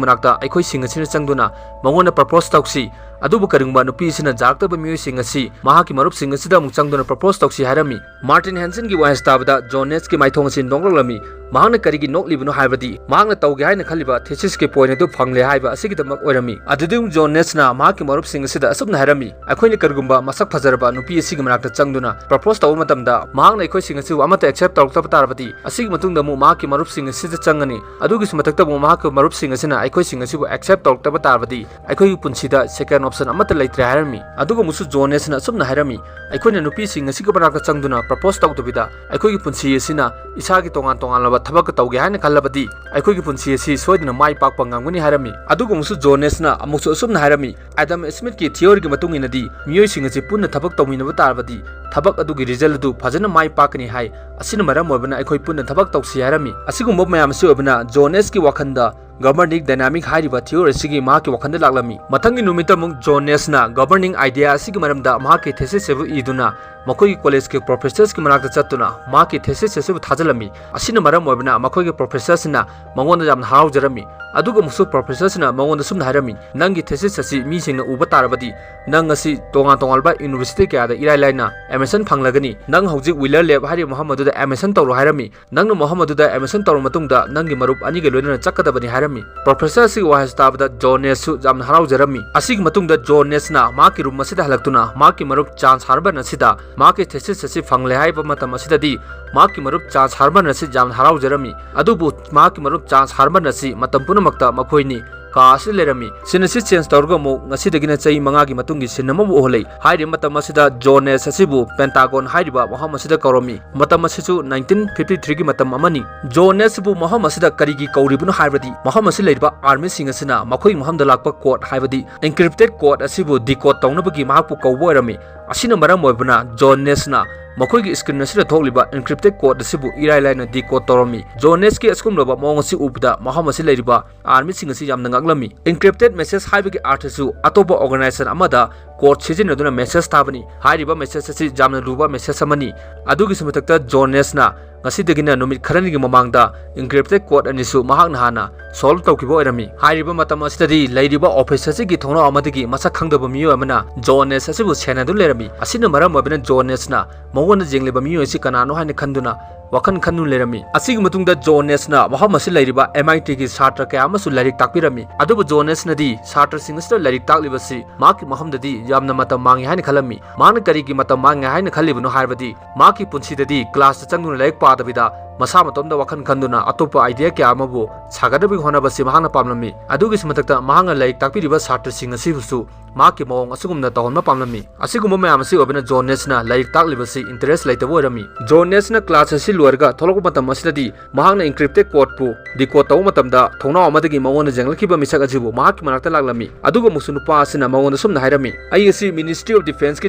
ꯃꯅꯥꯛꯇ ꯑꯩꯈꯣꯏꯁꯤꯡ ꯑꯁꯤꯅ ꯆꯪꯗꯨꯅ ꯃꯉꯣꯟꯗ ꯄ꯭ꯔꯄꯣꯁ ꯇꯧꯁꯤ꯫ ꯑꯗꯨꯕꯨ ꯀꯔꯤꯒꯨꯝꯕ ꯅꯨꯄꯤ ꯑꯁꯤꯅ ꯌꯥꯔꯛꯇꯕ ꯃꯤꯑꯣꯏꯁꯤꯡ ꯑꯁꯤ ꯃꯍꯥꯛꯀꯤ ꯃꯔꯨꯞꯁꯤꯡ ꯑꯁꯤꯗ ꯑꯃꯨꯛ ꯆꯪꯗꯨꯅ ꯄ꯭ꯔꯄꯣꯁ ꯇꯧꯁꯤ" ꯍꯥꯏꯔꯝꯃꯤ꯫ ꯃꯥꯔꯇꯤꯟ ꯍꯦꯟꯁꯟꯒꯤ ꯋꯥꯍꯩ ꯇꯥꯕꯗ ꯖꯣꯟꯅꯦꯁꯀꯤ ꯃꯥꯏꯊꯣꯡ ꯑꯁꯤ ꯅꯣꯛꯂꯛꯂꯝꯃꯤ꯫ ꯃꯍꯥꯛꯅ ꯀꯔꯤꯒꯤ ꯅꯣꯛꯂꯤꯕꯅꯣ ꯍꯥꯏꯕꯗꯤ ꯃꯍꯥꯛꯅ ꯇꯧꯒꯦ ꯍꯥꯏꯅ ꯈꯜꯂꯤꯕ ꯊꯦꯁꯤꯁꯀꯤ ꯄꯣꯏꯟꯠ ꯑꯗꯨ ꯐꯪꯂꯦ ꯍꯥꯏꯕ ꯑꯁꯤꯒꯤꯗꯃꯛ ꯑꯣꯏꯔꯝꯃꯤ꯫ ꯑꯗꯨꯗꯒꯤ ꯖꯣꯟꯅꯦꯁꯅ ꯃꯍꯥꯛꯀꯤ ꯃꯔꯨꯞꯁꯤꯡ ꯑꯁꯤꯗ ꯑꯁꯨꯝꯅ ꯍꯥꯏꯔꯝꯃꯤ, "ꯑꯩꯈꯣꯏꯅ ꯀꯔꯤꯒꯨꯝꯕ ꯃꯁꯛ ꯐꯖꯔꯕ ꯅꯨꯄꯤ ꯑꯁꯤꯒꯤ ꯃꯅꯥꯛꯇ ꯆꯪꯗꯨꯅ ꯄ꯭ꯔꯄꯣꯁ ꯇꯧꯕ ꯃꯇꯝꯗ ꯃꯍꯥꯛꯅ ꯑꯩꯈꯣꯏꯁꯤꯡ ꯑꯁꯤꯕꯨ ꯑꯃꯠꯇ ꯑꯦꯛꯁꯦꯞ ꯇꯧꯔꯛꯇꯕ ꯇꯥꯔꯕꯗꯤ, ꯑꯁꯤꯒꯤ ꯃꯇꯨꯡꯗ ꯑꯃꯨꯛ ꯃꯍꯥꯛꯀꯤ ꯃꯔꯨꯞꯁꯤꯡ ꯑꯁꯤꯗ ꯆꯪꯒꯅꯤ꯫ ꯑꯗꯨꯒꯤꯁꯨ ꯃꯊꯛꯇ ꯑꯃꯨꯛ ꯃꯍꯥꯛꯀꯤ ꯃꯔꯨꯞꯁꯤꯡ ꯑꯁꯤꯅ ꯑꯩꯈꯣꯏꯁꯤꯡ ꯑꯁꯤꯕꯨ ꯑꯦꯛꯁꯦꯞ ꯇꯧꯔꯛꯇꯕ ꯇꯥꯔꯕꯗꯤ, ꯑꯩꯈꯣꯏꯒꯤ ꯄꯨꯟꯁꯤꯗ ꯁꯦꯀꯦꯟ ꯑꯣꯞꯁꯟ ꯑꯃꯠꯇ ꯂꯩꯇ꯭ꯔꯦ" ꯍꯥꯏꯔꯝꯃꯤ꯫ ꯑꯗꯨꯒ ꯑꯃꯨꯛꯁꯨ ꯖꯣꯟꯅꯦꯁꯅ ꯑꯁꯨꯝꯅ ꯍꯥꯏꯔꯝꯃꯤ, "ꯑꯩꯈꯣꯏꯅ ꯅꯨꯄꯤꯁꯤꯡ ꯑꯁꯤꯒꯤ ꯃꯅꯥꯛꯇ ꯆꯪꯗꯨꯅ ꯄ꯭ꯔꯄꯣꯁ ꯇꯧꯗꯕꯤꯗ ꯑꯩꯈꯣꯏꯒꯤ ꯄꯨꯟꯁꯤ ꯑꯁꯤꯅ ꯏꯁꯥꯒꯤ ꯇꯣꯉꯥꯟ ꯇꯣꯉꯥꯟꯂꯕ ꯊꯕꯛꯀ ꯇꯧꯒꯦ ꯍꯥꯏꯅ ꯈꯜꯂꯕꯗꯤ ꯑꯩꯈꯣꯏꯒꯤ ꯄꯨꯟꯁꯤ ꯑꯁꯤ ꯁꯣꯏꯗꯅ ꯃꯥꯏ ꯄꯥꯛꯄ ꯉꯝꯒꯅꯤ ꯍꯥꯏꯔꯝꯃꯤ꯫ ꯑꯗꯨꯒ ꯑꯃꯨꯛꯁꯨ ꯖꯣꯟ ꯅꯦꯁꯅ ꯑꯃꯨꯛꯁꯨ ꯑꯁꯨꯝꯅ ꯍꯥꯏꯔꯝꯃꯤ, "ꯑꯦꯗꯝ ꯁ꯭ꯃꯤꯊꯀꯤ ꯊꯤꯑꯣꯔꯤꯒꯤ ꯃꯇꯨꯡ ꯏꯟꯅꯗꯤ ꯃꯤꯑꯣꯏꯁꯤꯡ ꯑꯁꯤ ꯄꯨꯟꯅ ꯊꯕꯛ ꯇꯧꯃꯤꯟꯅꯕ ꯇꯥꯔꯕꯗꯤ ꯊꯕꯛ ꯑꯗꯨꯒꯤ ꯔꯤꯖꯜ ꯑꯗꯨ ꯐꯖꯅ ꯃꯥꯏ ꯄꯥꯛꯀꯅꯤ ꯍꯥꯏ꯫ ꯑꯁꯤꯅ ꯃꯔꯝ ꯑꯣꯏꯕꯅ ꯑꯩꯈꯣꯏ ꯄꯨꯟꯅ ꯊꯕꯛ ꯇꯧꯁꯤ" ꯍꯥꯏꯔꯝꯃꯤ꯫ ꯑꯁꯤꯒꯨꯝꯕ ꯃꯌꯥꯝ ꯑꯁꯤ ꯑꯣꯏꯕꯅ ꯖꯣꯟ ꯅꯦꯁꯀꯤ ꯋꯥꯈꯜꯗ ꯒꯕꯔꯅꯤꯡ ꯗꯥꯏꯅꯥꯃꯤꯛ ꯍꯥꯏꯔꯤꯕ ꯊꯤꯑꯣꯔꯤ ꯑꯁꯤꯒꯤ ꯃꯍꯥꯛꯀꯤ ꯋꯥꯈꯜꯗ ꯂꯥꯛꯂꯝꯃꯤ꯫ ꯃꯊꯪꯒꯤ ꯅꯨꯃꯤꯠꯇ ꯑꯃꯨꯛ ꯖꯣꯟ ꯅꯦꯁꯅ ꯒꯕꯔꯅꯤꯡ ꯑꯥꯏꯗꯤꯌꯥ ꯑꯁꯤꯒꯤ ꯃꯔꯝꯗ ꯃꯍꯥꯛꯀꯤ ꯊꯦꯁꯤꯁ ꯑꯁꯤꯕꯨ ꯏꯗꯨꯅ ꯃꯈꯣꯏꯒꯤ ꯀꯣꯂꯦꯖꯀꯤ ꯄ꯭ꯔꯣꯐꯦꯁꯔꯁꯀꯤ ꯃꯅꯥꯛꯇ ꯆꯠꯇꯨꯅ ꯃꯍꯥꯛꯀꯤ ꯊꯦꯁꯤꯁ ꯑꯁꯤꯕꯨ ꯊꯥꯖꯤꯜꯂꯝꯃꯤ꯫ ꯑꯁꯤꯅ ꯃꯔꯝ ꯑꯣꯏꯕꯅ ꯃꯈꯣꯏꯒꯤ ꯄ꯭ꯔꯣꯐꯦꯁꯔꯁꯤꯅ ꯃꯉꯣꯟꯗ ꯌꯥꯝꯅ ꯍꯔꯥꯎꯖꯔꯝꯃꯤ꯫ ꯑꯗꯨꯒ ꯑꯃꯨꯛꯁꯨ ꯄ꯭ꯔꯣꯐꯦꯁꯔꯁꯤꯅ ꯃꯉꯣꯟꯗ ꯁꯨꯝꯅ ꯍꯥꯏꯔꯝꯃꯤ, "ꯅꯪꯒꯤ ꯊꯦꯁꯤꯁ ꯑꯁꯤ ꯃꯤꯁꯤꯡꯅ ꯎꯕ ꯇꯥꯔꯕꯗꯤ ꯅꯪ ꯑꯁꯤ ꯇꯣꯉꯥꯟ ꯇꯣꯉꯥꯟꯕ ꯌꯨꯅꯤꯚꯔꯁꯤꯇꯤ ꯀꯌꯥꯗ ꯏꯔꯥꯏ ꯂꯥꯏꯅ ꯑꯦꯗꯃꯤꯁꯟ ꯐꯪꯂꯒꯅꯤ꯫ ꯅꯪ ꯍꯧꯖꯤꯛ ꯋꯤꯂꯔ ꯂꯦꯕ ꯍꯥꯏꯔꯤꯕ ꯃꯐꯝ ꯑꯗꯨꯗ ꯑꯦꯗꯃꯤꯁꯟ ꯇꯧꯔꯣ" ꯍꯥꯏꯔꯝꯃꯤ꯫ "ꯅꯪꯅ ꯃꯐꯝ ꯑꯗꯨꯗ ꯑꯦꯗꯃꯤꯁꯟ ꯇꯧꯔꯕ ꯃꯇꯨꯡꯗ ꯅꯪꯒꯤ ꯃꯔꯨꯞ ꯑꯅꯤꯒ ꯂꯣꯏꯅꯅ ꯆꯠꯀꯗꯕꯅꯤ" ꯍꯥꯏꯔꯝꯃꯤ꯫ ꯄ꯭ꯔꯣꯐꯦꯁꯔ ꯑꯁꯤꯒꯤ ꯋꯥꯍꯩꯁꯤ ꯇꯥꯕꯗ ꯖꯣꯟ ꯅꯦꯁꯁꯨ ꯌꯥꯝꯅ ꯍꯔꯥꯎꯖꯔꯝꯃꯤ꯫ ꯑꯁꯤꯒꯤ ꯃꯇꯨꯡꯗ ꯖꯣꯟ ꯅꯦꯁꯅ ꯃꯍꯥꯛꯀꯤ ꯔꯨꯝ ꯑꯁꯤꯗ ꯍꯜꯂꯛꯇꯨꯅ ꯃꯍꯥꯛꯀꯤ ꯃꯔꯨꯞ ꯆꯥꯟꯁ ꯍꯥꯔꯕꯟ ꯑꯁꯤꯗ ꯃꯍꯥꯛꯀꯤ ꯊꯦꯁꯤꯁ ꯑꯁꯤ ꯐꯪꯂꯦ ꯍꯥꯏꯕ ꯃꯇꯝ ꯑꯁꯤꯗꯗꯤ ꯃꯍꯥꯛꯀꯤ ꯃꯔꯨꯞ ꯆꯥꯟꯁ ꯍꯥꯔꯕꯟ ꯑꯁꯤ ꯌꯥꯝꯅ ꯍꯔꯥꯎꯖꯔꯝꯃꯤ꯫ ꯑꯗꯨꯕꯨ ꯃꯍꯥꯛꯀꯤ ꯃꯔꯨꯞ ꯆꯥꯟꯁ ꯍꯥꯔꯕꯟ ꯑꯁꯤ ꯃꯇꯝ ꯄꯨꯝꯅꯃꯛꯇ ꯃꯈꯣꯏꯅꯤ ꯀꯥ ꯑꯁꯤꯗ ꯂꯩꯔꯝꯃꯤ꯫ ꯁꯤꯟ ꯑꯁꯤ ꯆꯦꯟꯖ ꯇꯧꯔꯒ ꯑꯃꯨꯛ ꯉꯁꯤꯗꯒꯤꯅ ꯆꯍꯤ ꯃꯉꯥꯒꯤ ꯃꯇꯨꯡꯒꯤ ꯁꯤꯟ ꯑꯃꯕꯨ ꯎꯍꯜꯂꯛꯏ꯫ ꯍꯥꯏꯔꯤꯕ ꯃꯇꯝ ꯑꯁꯤꯗ ꯖꯣꯟ ꯅꯦꯁ ꯑꯁꯤꯕꯨ ꯄꯦꯟꯇꯥꯒꯣꯟ ꯍꯥꯏꯔꯤꯕ ꯃꯐꯝ ꯑꯁꯤꯗ ꯀꯧꯔꯝꯃꯤ꯫ ꯃꯇꯝ ꯑꯁꯤꯁꯨ ꯅꯥꯏꯟꯇꯤꯟ ꯐꯤꯐꯇꯤ ꯊ꯭ꯔꯤꯒꯤ ꯃꯇꯝ ꯑꯃꯅꯤ꯫ ꯖꯣꯟ ꯅꯦꯁ ꯑꯁꯤꯕꯨ ꯃꯐꯝ ꯑꯁꯤꯗ ꯀꯔꯤꯒꯤ ꯀꯧꯔꯤꯕꯅꯣ ꯍꯥꯏꯔꯕꯗꯤ ꯃꯐꯝ ꯑꯁꯤꯗ ꯂꯩꯔꯤꯕ ꯑꯥꯔꯃꯤꯁꯤꯡ ꯑꯁꯤꯅ ꯃꯈꯣꯏꯒꯤ ꯃꯐꯝꯗ ꯂꯥꯛꯄ ꯀꯣꯗ ꯍꯥꯏꯕꯗꯤ ꯏꯟꯀ꯭ꯔꯤꯞꯇꯦꯗ ꯀꯣꯗ ꯑꯁꯤꯕꯨ ꯗꯤꯀꯣꯗ ꯇꯧꯅꯕꯒꯤ ꯃꯍꯥꯛꯄꯨ ꯀꯧꯕ ꯑꯣꯏꯔꯝꯃꯤ꯫ ꯑꯁꯤꯅ ꯃꯔꯝ ꯑꯣꯏꯕꯅ ꯖꯣꯟ ꯅꯦꯁꯅ ꯃꯈꯣꯏꯒꯤ ꯁ꯭ꯀ꯭ꯔꯤꯟ ꯑꯁꯤꯗ ꯊꯣꯛꯂꯤꯕ ꯏꯟꯀ꯭ꯔꯤꯞꯇꯦꯗ ꯀꯣꯗ ꯑꯁꯤꯕꯨ ꯏꯔꯥꯏ ꯂꯥꯏꯅ ꯗꯤꯀꯣꯗ ꯇꯧꯔꯝꯃꯤ꯫ ꯖꯣꯟ ꯅꯦꯁꯀꯤ ꯑꯁꯤꯒꯨꯝꯂꯕ ꯃꯑꯣꯡ ꯑꯁꯤ ꯎꯕꯗ ꯃꯐꯝ ꯑꯁꯤ ꯂꯩꯔꯤꯕ ꯑꯥꯔꯃꯤꯁꯤꯡ ꯑꯁꯤ ꯌꯥꯝꯅ ꯉꯛꯂꯝꯃꯤ꯫ ꯏꯟꯀ꯭ꯔꯤꯞꯇꯦꯗ ꯃꯦꯁꯦꯖ ꯍꯥꯏꯕꯒꯤ ꯑꯥꯔꯊꯁꯨ ꯑꯇꯣꯞꯄ ꯑꯣꯔꯒꯅꯥꯏꯖꯦꯁꯟ ꯑꯃꯗ ꯀꯣꯗ ꯁꯤꯖꯤꯟꯅꯗꯨꯅ ꯃꯦꯁꯦꯖ ꯊꯥꯕꯅꯤ꯫ ꯍꯥꯏꯔꯤꯕ ꯃꯦꯁꯦꯖ ꯑꯁꯤ ꯌꯥꯝꯅ ꯂꯨꯕ ꯃꯦꯁꯦꯖ ꯑꯃꯅꯤ꯫ ꯑꯗꯨꯒꯤꯁꯨ ꯃꯊꯛꯇ ꯖꯣꯟ ꯅꯦꯁꯅ ꯉꯁꯤꯗꯒꯤꯅ ꯅꯨꯃꯤꯠ ꯈꯔꯅꯤꯒꯤ ꯃꯃꯥꯡꯗ ꯏꯟꯀ꯭ꯔꯤꯞꯇꯦꯗ ꯀꯣꯗ ꯑꯅꯤꯁꯨ ꯃꯍꯥꯛꯅ ꯍꯥꯟꯅ ꯁꯣꯜꯕ ꯇꯧꯈꯤꯕ ꯑꯣꯏꯔꯝꯃꯤ꯫ ꯍꯥꯏꯔꯤꯕ ꯃꯇꯝ ꯑꯁꯤꯗꯗꯤ ꯂꯩꯔꯤꯕ ꯑꯣꯐꯤꯁ ꯑꯁꯤꯒꯤ ꯊꯣꯡꯅꯥꯎ ꯑꯃꯗꯒꯤ ꯃꯁꯛ ꯈꯪꯗꯕ ꯃꯤꯑꯣꯏ ꯑꯃꯅ ꯖꯣꯟ ꯅꯦꯁ ꯑꯁꯤꯕꯨ ꯁꯦꯟꯅꯗꯨꯅ ꯂꯩꯔꯝꯃꯤ꯫ ꯑꯁꯤꯅ ꯃꯔꯝ ꯑꯣꯏꯕꯅ ꯖꯣꯟ ꯅꯦꯁꯅ ꯃꯉꯣꯟꯗ ꯌꯦꯡꯂꯤꯕ ꯃꯤꯑꯣꯏ ꯑꯁꯤ ꯀꯅꯥꯅꯣ ꯍꯥꯏꯅ ꯈꯟꯗꯨꯅ ꯋꯥꯈꯜ ꯈꯟꯗꯨꯅ ꯂꯩꯔꯝꯃꯤ꯫ ꯑꯁꯤꯒꯤ ꯃꯇꯨꯡꯗ ꯖꯣꯟ ꯅꯦꯁꯅ ꯃꯐꯝ ꯑꯁꯤ ꯂꯩꯔꯤꯕ ꯑꯦꯝ ꯑꯥꯏ ꯇꯤꯒꯤ ꯁꯥꯇ꯭ꯔ ꯀꯌꯥ ꯑꯃꯁꯨ ꯂꯥꯏꯔꯤꯛ ꯇꯥꯛꯄꯤꯔꯝꯃꯤ꯫ ꯑꯗꯨꯕꯨ ꯖꯣꯟ ꯅꯦꯁꯅꯗꯤ ꯁꯥꯇ꯭ꯔꯁꯤꯡ ꯑꯁꯤꯗ ꯂꯥꯏꯔꯤꯛ ꯇꯥꯛꯂꯤꯕꯁꯤ ꯃꯍꯥꯛꯀꯤ ꯃꯐꯝꯗꯗꯤ ꯌꯥꯝꯅ ꯃꯇꯝ ꯃꯥꯡꯉꯤ ꯍꯥꯏꯅ ꯈꯜꯂꯝꯃꯤ꯫ ꯃꯍꯥꯛꯅ ꯀꯔꯤꯒꯤ ꯃꯇꯝ ꯃꯥꯡꯉꯦ ꯍꯥꯏꯅ ꯈꯜꯂꯤꯕꯅꯣ ꯍꯥꯏꯔꯕꯗꯤ ꯃꯍꯥꯛꯀꯤ ꯄꯨꯟꯁꯤꯗꯗꯤ ꯀ꯭ꯂꯥꯁꯇ ꯆꯪꯗꯨꯅ ꯂꯥꯏꯔꯤꯛ ꯄꯥꯗꯕꯤꯗ ꯃꯁꯥ ꯃꯇꯣꯝꯗ ꯋꯥꯈꯜ ꯈꯟꯗꯨꯅ ꯑꯇꯣꯞꯄ idea ꯀꯌꯥ ꯑꯃꯕꯨ ꯁꯥꯒꯠꯅꯕꯒꯤ ꯍꯣꯠꯅꯕꯁꯤ ꯃꯍꯥꯛꯅ ꯄꯥꯝꯂꯝꯃꯤ꯫ ꯑꯗꯨꯒꯤꯁꯨ ꯃꯊꯛꯇ ꯃꯍꯥꯛꯅ ꯂꯥꯏꯔꯤꯛ ꯇꯥꯛꯄꯤꯔꯤꯕ ꯁꯥꯇ꯭ꯔꯁꯤꯡ ꯑꯁꯤꯕꯨꯁꯨ ꯃꯍꯥꯛꯀꯤ ꯃꯑꯣꯡ ꯑꯁꯤꯒꯨꯝꯅ ꯇꯧꯍꯟꯕ ꯄꯥꯝꯂꯝꯃꯤ꯫ ꯑꯁꯤꯒꯨꯝꯕ ꯃꯌꯥꯝ ꯑꯁꯤ ꯑꯣꯏꯕꯅ ꯖꯣꯟ ꯅꯦꯁꯅ ꯂꯥꯏꯔꯤꯛ ꯇꯥꯛꯂꯤꯕꯁꯤ interest ꯂꯩꯇꯕ ꯑꯣꯏꯔꯝꯃꯤ꯫ ꯖꯣꯟ ꯅꯦꯁꯅ class ꯑꯁꯤ ꯂꯣꯏꯔꯒ ꯊꯣꯛꯂꯛꯄ ꯃꯇꯝ ꯑꯁꯤꯗꯗꯤ ꯃꯍꯥꯛꯅ encrypted codeꯄꯨ decode ꯇꯧꯕ ꯃꯇꯝꯗ ꯊꯣꯡꯅꯥꯎ ꯑꯃꯗꯒꯤ ꯃꯉꯣꯟꯗ ꯌꯦꯡꯂꯛꯈꯤꯕ ꯃꯤꯁꯛ ꯑꯁꯤꯕꯨ ꯃꯍꯥꯛꯀꯤ ꯃꯅꯥꯛꯇ ꯂꯥꯛꯂꯝꯃꯤ꯫ ꯑꯗꯨꯒ ꯑꯃꯨꯛꯁꯨ ꯅꯨꯄꯥ ꯑꯁꯤꯅ ꯃꯉꯣꯟꯗ ꯁꯨꯝꯅ ꯍꯥꯏꯔꯝꯃꯤ, "ꯑꯩ ꯑꯁꯤ Ministry of Defenceꯀꯤ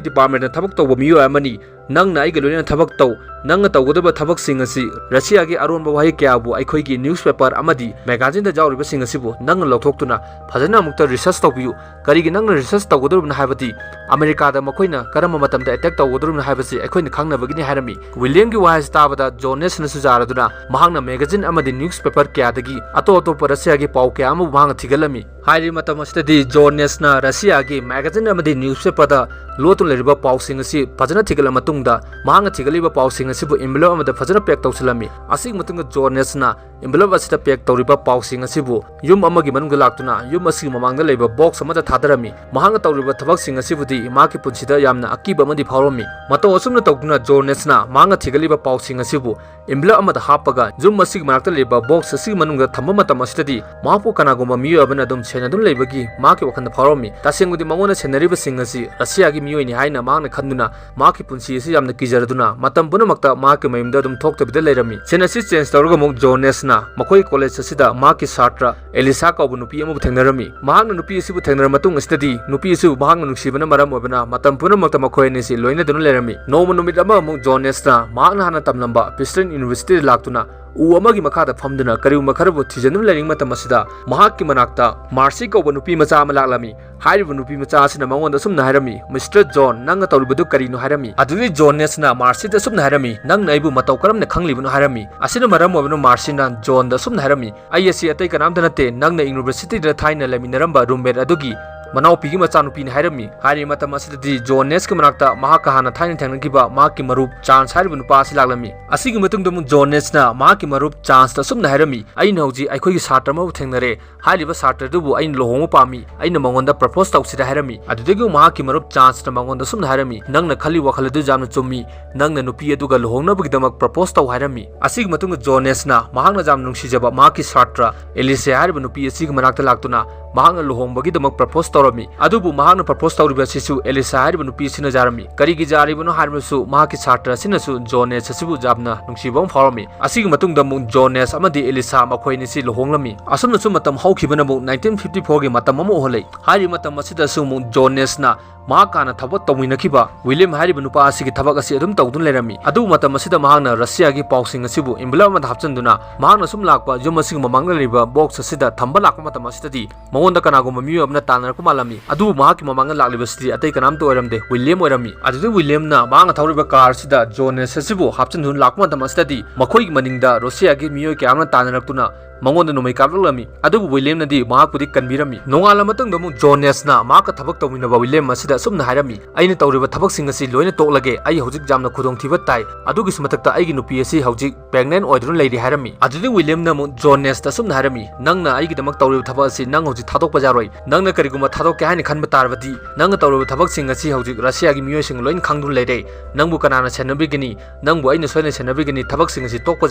departmentꯇ ꯊꯕꯛ ꯇꯧꯕ ꯃꯤꯑꯣꯏ ꯑꯃꯅꯤ꯫ ꯅꯪꯅ ꯑꯩꯒ ꯂꯣꯏꯅꯅ ꯊꯕꯛ ꯇꯧ꯫ ꯅꯪꯅ ꯇꯧꯒꯗꯕ ꯊꯕꯛꯁꯤꯡ ꯑꯁꯤ ꯔꯁꯤꯌꯥꯒꯤ ꯑꯔꯣꯟꯕ ꯋꯥꯍꯩ ꯀꯌꯥꯕꯨ ꯑꯩꯈꯣꯏꯒꯤ newspaper ꯑꯃꯗꯤ magazineꯗ ꯌꯥꯎꯔꯤꯕꯁꯤꯡ ꯑꯁꯤꯕꯨ ꯅꯪꯅ ꯂꯧꯊꯣꯛꯇꯨꯅ ꯐꯖꯅ ꯑꯃꯨꯛꯇ research ꯇꯧꯕꯤꯌꯨ꯫ ꯀꯔꯤꯒꯤ ꯅꯪꯅ research ꯇꯧꯒꯗꯧꯔꯤꯕꯅꯣ ꯍꯥꯏꯕꯗꯤ ꯑꯃꯦꯔꯤꯀꯥꯗ ꯃꯈꯣꯏꯅ ꯀꯔꯝꯕ ꯃꯇꯝꯗ attack ꯇꯧꯒꯗꯧꯔꯤꯕꯅꯣ ꯍꯥꯏꯕꯁꯤ ꯑꯩꯈꯣꯏꯅ ꯈꯪꯅꯕꯒꯤꯅꯤ" ꯍꯥꯏꯔꯝꯃꯤ꯫ ꯋꯤꯂꯤꯌꯝꯒꯤ ꯋꯥꯍꯩꯁꯤ ꯇꯥꯕꯗ ꯖꯣꯟ ꯅꯦꯁꯅꯁꯨ ꯌꯥꯔꯗꯨꯅ ꯃꯍꯥꯛꯅ magazine ꯑꯃꯗꯤ newspaper ꯀꯌꯥꯗꯒꯤ ꯑꯇꯣꯞ ꯑꯇꯣꯞꯄ ꯔꯁꯤꯌꯥꯒꯤ ꯄꯥꯎ ꯀꯌꯥ ꯑꯃꯕꯨ ꯃꯍꯥꯛꯅ ꯊꯤꯒꯠꯂꯝꯃꯤ꯫ ꯍꯥꯏꯔꯤꯕ ꯃꯇꯝ ꯑꯁꯤꯗꯗꯤ ꯖꯣꯟ ꯅꯦꯁꯅ ꯔꯁꯤꯌꯥꯒꯤ magazine ꯑꯃꯗꯤ newspaperꯗ ꯂꯣꯠꯇꯨꯅ ꯂꯩꯔꯤꯕ ꯄꯥꯎꯁꯤꯡ ꯑꯁꯤ ꯐꯖꯅ ꯊꯤꯒꯠꯂꯕ ꯃꯇꯨꯡꯗ ꯃꯍꯥꯛꯅ ꯊꯤꯒꯠꯂꯤꯕ ꯄꯥꯎꯁꯤꯡ ꯑꯁꯤꯕꯨ envelope ꯑꯃꯗ ꯐꯖꯅ pack ꯇꯧꯁꯤꯜꯂꯝꯃꯤ꯫ ꯑꯁꯤꯒꯤ ꯃꯇꯨꯡꯗ ꯖꯣꯟ ꯅꯦꯁꯅ envelope ꯑꯁꯤꯗ pack ꯇꯧꯔꯤꯕ ꯄꯥꯎꯁꯤꯡ ꯑꯁꯤꯕꯨ ꯌꯨꯝ ꯑꯃꯒꯤ ꯃꯅꯨꯡꯗ ꯂꯥꯛꯇꯨꯅ ꯌꯨꯝ ꯑꯁꯤꯒꯤ ꯃꯃꯥꯡꯗ ꯂꯩꯕ box ꯑꯃꯗ ꯊꯥꯗꯔꯝꯃꯤ꯫ ꯃꯍꯥꯛꯅ ꯇꯧꯔꯤꯕ ꯊꯕꯛꯁꯤꯡ ꯑꯁꯤꯕꯨꯗꯤ ꯃꯍꯥꯛꯀꯤ ꯄꯨꯟꯁꯤꯗ ꯌꯥꯝꯅ ꯑꯀꯤꯕ ꯑꯃꯗꯤ ꯐꯥꯎꯔꯝꯃꯤ꯫ ꯃꯇꯧ ꯑꯁꯨꯝꯅ ꯇꯧꯗꯨꯅ ꯖꯣꯟ ꯅꯦꯁꯅ ꯃꯍꯥꯛꯅ ꯊꯤꯒꯠꯂꯤꯕ ꯄꯥꯎꯁꯤꯡ ꯑꯁꯤꯕꯨ envelope ꯑꯃꯗ ꯍꯥꯞꯄꯒ ꯌꯨꯝ ꯑꯁꯤꯒꯤ ꯃꯅꯥꯛꯇ ꯂꯩꯕ box ꯑꯁꯤꯒꯤ ꯃꯅꯨꯡꯗ ꯊꯝꯕ ꯃꯇꯝ ꯑꯁꯤꯗꯗꯤ ꯃꯍꯥꯛꯄꯨ ꯀꯅꯥꯒꯨꯝꯕ ꯃꯤꯑꯣꯏ ꯑꯃꯅ ꯑꯗꯨꯝ ꯁꯦꯟꯅꯗꯨꯅ ꯂꯩꯕꯒꯤ ꯃꯍꯥꯛꯀꯤ ꯋꯥꯈꯜꯗ ꯐꯥꯎꯔꯝꯃꯤ꯫ ꯇꯁꯦꯡꯕꯗꯤ ꯃꯉꯣꯟꯗ ꯁꯦꯟꯅꯔꯤꯕꯁꯤꯡ ꯑꯁꯤ ꯔꯁꯤꯌꯥꯒꯤ ꯃꯤꯑꯣꯏꯅꯤ ꯍꯥꯏꯅ ꯃꯍꯥꯛꯅ ꯈꯟꯗꯨꯅ ꯃꯍꯥꯛꯀꯤ ꯄꯨꯟꯁꯤ ꯑꯁꯤ ꯌꯥꯝꯅ ꯀꯤꯖꯔꯗꯨꯅ ꯃꯇꯝ ꯄꯨꯝꯅꯃꯛꯇ ꯃꯍꯥꯛꯀꯤ ꯃꯌꯨꯝꯗ ꯑꯗꯨꯝ ꯊꯣꯛꯇꯕꯤꯗ ꯂꯩꯔꯝꯃꯤ꯫ Scene ꯑꯁꯤ change ꯇꯧꯔꯒ ꯑꯃꯨꯛ ꯖꯣꯟ ꯅꯦꯁꯅ ꯃꯈꯣꯏ college ꯑꯁꯤꯗ ꯃꯍꯥꯛꯀꯤ ꯁꯥꯇ꯭ꯔ ꯑꯦꯂꯤꯁꯥ ꯀꯧꯕ ꯅꯨꯄꯤ ꯑꯃꯕꯨ ꯊꯦꯡꯅꯔꯝꯃꯤ꯫ ꯃꯍꯥꯛꯅ ꯅꯨꯄꯤ ꯑꯁꯤꯕꯨ ꯊꯦꯡꯅꯔꯕ ꯃꯇꯨꯡ ꯑꯁꯤꯗꯗꯤ ꯅꯨꯄꯤ ꯑꯁꯤꯕꯨ ꯃꯍꯥꯛꯅ ꯅꯨꯡꯁꯤꯕꯅ ꯃꯔꯝ ꯑꯣꯏꯕꯅ ꯃꯇꯝ ꯄꯨꯝꯅꯃꯛꯇ ꯃꯈꯣꯏ ꯑꯅꯤꯁꯤ ꯂꯣꯏꯅꯗꯨꯅ ꯂꯩꯔꯝꯃꯤ꯫ ꯅꯣꯡꯃ ꯅꯨꯃꯤꯠ ꯑꯃ ꯑꯃꯨꯛ ꯖꯣꯟ ꯅꯦꯁꯅ ꯃꯍꯥꯛꯅ ꯍꯥꯟꯅ ꯇꯝꯂꯝꯕ Princeton Universityꯗ ꯂꯥꯛꯇꯨꯅ ꯎ ꯑꯃꯒꯤ ꯃꯈꯥꯗ ꯐꯝꯗꯨꯅ ꯀꯔꯤꯒꯨꯝꯕ ꯈꯔꯕꯨ ꯊꯤꯖꯤꯟꯗꯨꯅ ꯂꯩꯔꯤꯉꯩ ꯃꯇꯝ ꯑꯁꯤꯗ ꯃꯍꯥꯛꯀꯤ ꯃꯅꯥꯛꯇ ꯃꯥꯔꯁꯤ ꯀꯧꯕ ꯅꯨꯄꯤ ꯃꯆꯥ ꯑꯃ ꯂꯥꯛꯂꯝꯃꯤ꯫ ꯍꯥꯏꯔꯤꯕ ꯅꯨꯄꯤ ꯃꯆꯥ ꯑꯁꯤꯅ ꯃꯉꯣꯟꯗ ꯑꯁꯨꯝꯅ ꯍꯥꯏꯔꯝꯃꯤ, "Mister John, ꯅꯪꯅ ꯇꯧꯔꯤꯕꯗꯨ ꯀꯔꯤꯅꯣ?" ꯍꯥꯏꯔꯝꯃꯤ꯫ ꯑꯗꯨꯗꯤ ꯖꯣꯟ ꯅꯦꯁꯅ ꯃꯥꯔꯁꯤꯗ ꯑꯁꯨꯝꯅ ꯍꯥꯏꯔꯝꯃꯤ, "ꯅꯪꯅ ꯑꯩꯕꯨ ꯃꯇꯧ ꯀꯔꯝꯅ ꯈꯪꯂꯤꯕꯅꯣ?" ꯍꯥꯏꯔꯝꯃꯤ꯫ ꯑꯁꯤꯅ ꯃꯔꯝ ꯑꯣꯏꯕꯅ ꯃꯥꯔꯁꯤꯅ ꯖꯣꯟꯗ ꯑꯁꯨꯝꯅ ꯍꯥꯏꯔꯝꯃꯤ, "ꯑꯩ ꯑꯁꯤ ꯑꯇꯩ ꯀꯅꯥꯝꯇ ꯅꯠꯇꯦ, ꯅꯪꯅ universityꯗ ꯊꯥꯏꯅ ꯂꯩꯃꯤꯟꯅꯔꯝꯕ roommate ꯑꯗꯨꯒꯤ ꯃꯅꯥꯎꯄꯤꯒꯤ ꯃꯆꯥꯅꯨꯄꯤꯅꯤ ꯍꯥꯏꯔꯝꯃꯤ꯫ ꯍꯥꯏꯔꯤꯕ ꯃꯇꯝ ꯑꯁꯤꯗꯗꯤ ꯖꯣꯅꯦꯁꯀꯤ ꯃꯅꯥꯛꯇ ꯃꯍꯥꯛꯀ ꯍꯥꯟꯅ ꯊꯥꯏꯅ ꯊꯦꯡꯅꯈꯤꯕ ꯃꯍꯥꯛꯀꯤ ꯃꯔꯨꯞ ꯆꯥꯟꯁ ꯍꯥꯏꯔꯤꯕ ꯅꯨꯄꯥ ꯑꯁꯤ ꯂꯥꯛꯂꯝꯃꯤ꯫ ꯑꯁꯤꯒꯤ ꯃꯇꯨꯡꯗ ꯑꯃꯨꯛ ꯖꯣꯅꯦꯁꯅ ꯃꯍꯥꯛꯀꯤ ꯃꯔꯨꯞ ꯆꯥꯟꯁꯇ ꯑꯁꯨꯝꯅ ꯍꯥꯏꯔꯝꯃꯤ, "ꯑꯩꯅ ꯍꯧꯖꯤꯛ ꯑꯩꯈꯣꯏꯒꯤ ꯁꯥꯇ꯭ꯔ ꯑꯃꯕꯨ ꯊꯦꯡꯅꯔꯦ꯫ ꯍꯥꯏꯔꯤꯕ ꯁꯥꯇ꯭ꯔꯗꯨꯕꯨ ꯑꯩꯅ ꯂꯨꯍꯣꯡꯕ ꯄꯥꯝꯃꯤ꯫ ꯑꯩꯅ ꯃꯉꯣꯟꯗ ꯄ꯭ꯔꯄꯣꯁ ꯇꯧꯁꯤꯔ?" ꯍꯥꯏꯔꯝꯃꯤ꯫ ꯑꯗꯨꯗꯒꯤ ꯑꯃꯨꯛ ꯃꯍꯥꯛꯀꯤ ꯃꯔꯨꯞ ꯆꯥꯟꯁꯅ ꯃꯉꯣꯟꯗ ꯑꯁꯨꯝꯅ ꯍꯥꯏꯔꯝꯃꯤ, "ꯅꯪꯅ ꯈꯜꯂꯤ ꯋꯥꯈꯜ ꯑꯗꯨ ꯌꯥꯝꯅ ꯆꯨꯝꯃꯤ꯫ ꯅꯪꯅ ꯅꯨꯄꯤ ꯑꯗꯨꯒ ꯂꯨꯍꯣꯡꯅꯕꯒꯤꯗꯃꯛ ꯄ꯭ꯔꯄꯣꯁ ꯇꯧ" ꯍꯥꯏꯔꯝꯃꯤ꯫ ꯑꯁꯤꯒꯤ ꯃꯇꯨꯡꯗ ꯖꯣꯅꯦꯁꯅ ꯃꯍꯥꯛꯅ ꯌꯥꯝꯅ ꯅꯨꯡꯁꯤꯖꯕ ꯃꯍꯥꯛꯀꯤ ꯁꯥꯇ꯭ꯔ ꯑꯦꯂꯤꯁꯤꯌꯥ ꯍꯥꯏꯔꯤꯕ ꯅꯨꯄꯤ ꯑꯁꯤꯒꯤ ꯃꯅꯥꯛꯇ ꯂꯥꯛꯇꯨꯅ ꯃꯍꯥꯛꯅ ꯂꯨꯍꯣꯡꯕꯒꯤꯗꯃꯛ ꯄ꯭ꯔꯄꯣꯁ ꯇꯧꯔꯝꯃꯤ꯫ ꯑꯗꯨꯕꯨ ꯃꯍꯥꯛꯅ ꯄ꯭ꯔꯄꯣꯁ ꯇꯧꯔꯤꯕ ꯑꯁꯤꯁꯨ ꯑꯦꯂꯤꯁꯥ ꯍꯥꯏꯔꯤꯕ ꯅꯨꯄꯤ ꯑꯁꯤꯅ ꯌꯥꯔꯝꯃꯤ꯫ ꯀꯔꯤꯒꯤ ꯌꯥꯔꯤꯕꯅꯣ ꯍꯥꯏꯔꯕꯁꯨ ꯃꯍꯥꯛꯀꯤ ꯁꯥꯇ꯭ꯔ ꯑꯁꯤꯅꯁꯨ ꯖꯣꯅꯦꯁ ꯑꯁꯤꯕꯨ ꯌꯥꯝꯅ ꯅꯨꯡꯁꯤꯕ ꯑꯃ ꯐꯥꯎꯔꯝꯃꯤ꯫ ꯑꯁꯤꯒꯤ ꯃꯇꯨꯡꯗ ꯑꯃꯨꯛ ꯖꯣꯅꯦꯁ ꯑꯃꯗꯤ ꯑꯦꯂꯤꯁꯥ ꯃꯈꯣꯏ ꯑꯅꯤꯁꯤ ꯂꯨꯍꯣꯡꯂꯝꯃꯤ꯫ ꯑꯁꯨꯝꯅꯁꯨ ꯃꯇꯝ ꯍꯧꯈꯤꯕꯅ ꯑꯃꯨꯛ nineteen fifty four ꯒꯤ ꯃꯇꯝ ꯑꯃ ꯑꯣꯏꯍꯜꯂꯤ꯫ ꯍꯥꯏꯔꯤꯕ ꯃꯇꯝ ꯑꯁꯤꯗꯁꯨ ꯑꯃꯨꯛ ꯖꯣꯅꯦꯁꯅ ꯃꯍꯥꯛ ꯍꯥꯟꯅ ꯊꯕꯛ ꯇꯧꯃꯤꯟꯅꯈꯤꯕ ꯋꯤꯂꯤꯌꯝ ꯍꯥꯏꯔꯤꯕ ꯅꯨꯄꯥ ꯑꯁꯤꯒꯤ ꯊꯕꯛ ꯑꯁꯤ ꯑꯗꯨꯝ ꯇꯧꯗꯨꯅ ꯂꯩꯔꯝꯃꯤ꯫ ꯑꯗꯨꯕꯨ ꯃꯇꯝ ꯑꯁꯤꯗ ꯃꯍꯥꯛꯅ ꯔꯁꯤꯌꯥꯒꯤ ꯄꯥꯎꯁꯤꯡ ꯑꯁꯤꯕꯨ envelope ꯑꯃꯗ ꯍꯥꯞꯆꯤꯟꯗꯨꯅ ꯃꯍꯥꯛꯅ ꯁꯨꯝ ꯂꯥꯛꯄ ꯌꯨꯝ ꯑꯁꯤꯒꯤ ꯃꯃꯥꯡꯗ ꯂꯩꯔꯤꯕ ꯕꯣꯛꯁ ꯑꯁꯤꯗ ꯊꯝꯕ ꯂꯥꯛꯄ ꯃꯇꯝ ꯑꯁꯤꯗꯗꯤ ꯃꯉꯣꯟꯗ ꯀꯅꯥꯒꯨꯝꯕ ꯃꯤꯑꯣꯏ ꯑꯃꯅ ꯇꯥꯟꯅꯔꯛꯄ ꯃꯥꯜꯂꯝꯃꯤ꯫ ꯑꯗꯨꯕꯨ ꯃꯍꯥꯛꯀꯤ ꯃꯃꯥꯡꯗ ꯂꯥꯛꯂꯤꯕꯁꯤꯗꯤ ꯑꯇꯩ ꯀꯅꯥꯝꯇ ꯑꯣꯏꯔꯝꯗꯦ, ꯋꯤꯂꯤꯌꯝ ꯑꯣꯏꯔꯝꯃꯤ꯫ ꯑꯗꯨꯗꯒꯤ ꯋꯤꯂꯤꯌꯝꯅ ꯃꯍꯥꯛꯅ ꯊꯧꯔꯤꯕ ꯀꯥꯔ ꯑꯁꯤꯗ ꯖꯣꯅꯦꯁ ꯑꯁꯤꯕꯨ ꯍꯥꯞꯆꯤꯟꯗꯨꯅ ꯂꯥꯛꯄ ꯃꯇꯝ ꯑꯁꯤꯗꯗꯤ ꯃꯈꯣꯏꯒꯤ ꯃꯅꯤꯡꯗ ꯔꯁꯤꯌꯥꯒꯤ ꯃꯤꯑꯣꯏ ꯀꯌꯥ ꯑꯃꯅ ꯇꯥꯟꯅꯔꯛꯇꯨꯅ ꯃꯉꯣꯟꯗ ꯅꯣꯡꯃꯩ ꯀꯥꯞꯂꯛꯂꯝꯃꯤ꯫ ꯑꯗꯨꯕꯨ ꯋꯤꯂꯤꯌꯝꯅꯗꯤ ꯃꯍꯥꯛꯄꯨꯗꯤ ꯀꯟꯕꯤꯔꯝꯃꯤ꯫ ꯅꯣꯡꯉꯥꯜꯂ ꯃꯇꯨꯡꯗ ꯑꯃꯨꯛ ꯖꯣꯅꯦꯁꯅ ꯃꯍꯥꯛꯀ ꯊꯕꯛ ꯇꯧꯃꯤꯟꯅꯕ ꯋꯤꯂꯤꯌꯝ ꯑꯁꯤꯗ ꯑꯁꯨꯝꯅ ꯍꯥꯏꯔꯝꯃꯤ, "ꯑꯩꯅ ꯇꯧꯔꯤꯕ ꯊꯕꯛꯁꯤꯡ ꯑꯁꯤ ꯂꯣꯏꯅ ꯇꯣꯛꯂꯒꯦ꯫ ꯑꯩ ꯍꯧꯖꯤꯛ ꯌꯥꯝꯅ ꯈꯨꯗꯣꯡꯊꯤꯕ ꯇꯥꯏ꯫ ꯑꯗꯨꯒꯤꯁꯨ ꯃꯊꯛꯇ ꯑꯩꯒꯤ ꯅꯨꯄꯤ ꯑꯁꯤ ꯍꯧꯖꯤꯛ pregnant ꯑꯣꯏꯗꯨꯅ ꯂꯩꯔꯤ" ꯍꯥꯏꯔꯝꯃꯤ꯫ ꯑꯗꯨꯗꯒꯤ ꯋꯤꯂꯤꯌꯝꯅ ꯑꯃꯨꯛ ꯖꯣꯅꯦꯁꯇ ꯑꯁꯨꯝꯅ ꯍꯥꯏꯔꯝꯃꯤ, "ꯅꯪꯅ ꯑꯩꯒꯤꯗꯃꯛ ꯇꯧꯔꯤꯕ ꯊꯕꯛ ꯑꯁꯤ ꯅꯪ ꯍꯧꯖꯤꯛ ꯊꯥꯗꯣꯛꯄ ꯌꯥꯔꯣꯏ꯫ ꯅꯪꯅ ꯀꯔꯤꯒꯨꯝꯕ ꯊꯥꯗꯣꯛꯀꯦ ꯍꯥꯏꯅ ꯈꯟꯕ ꯇꯥꯔꯕꯗꯤ ꯅꯪꯅ ꯇꯧꯔꯤꯕ ꯊꯕꯛꯁꯤꯡ ꯑꯁꯤ ꯍꯧꯖꯤꯛ ꯔꯁꯤꯌꯥꯒꯤ ꯃꯤꯑꯣꯏꯁꯤꯡ ꯂꯣꯏꯅ ꯈꯪꯗꯨꯅ ꯂꯩꯔꯦ꯫ ꯅꯪꯕꯨ ꯀꯅꯥꯅ ꯁꯦꯟꯅꯕꯤꯒꯅꯤ? ꯅꯪꯕꯨ ꯑꯩꯅ ꯁꯣꯏꯗꯅ ꯁꯦꯟꯅꯕꯤꯒꯅꯤ, ꯊꯕꯛꯁꯤꯡ ꯑꯁꯤ ꯇꯣꯛꯄ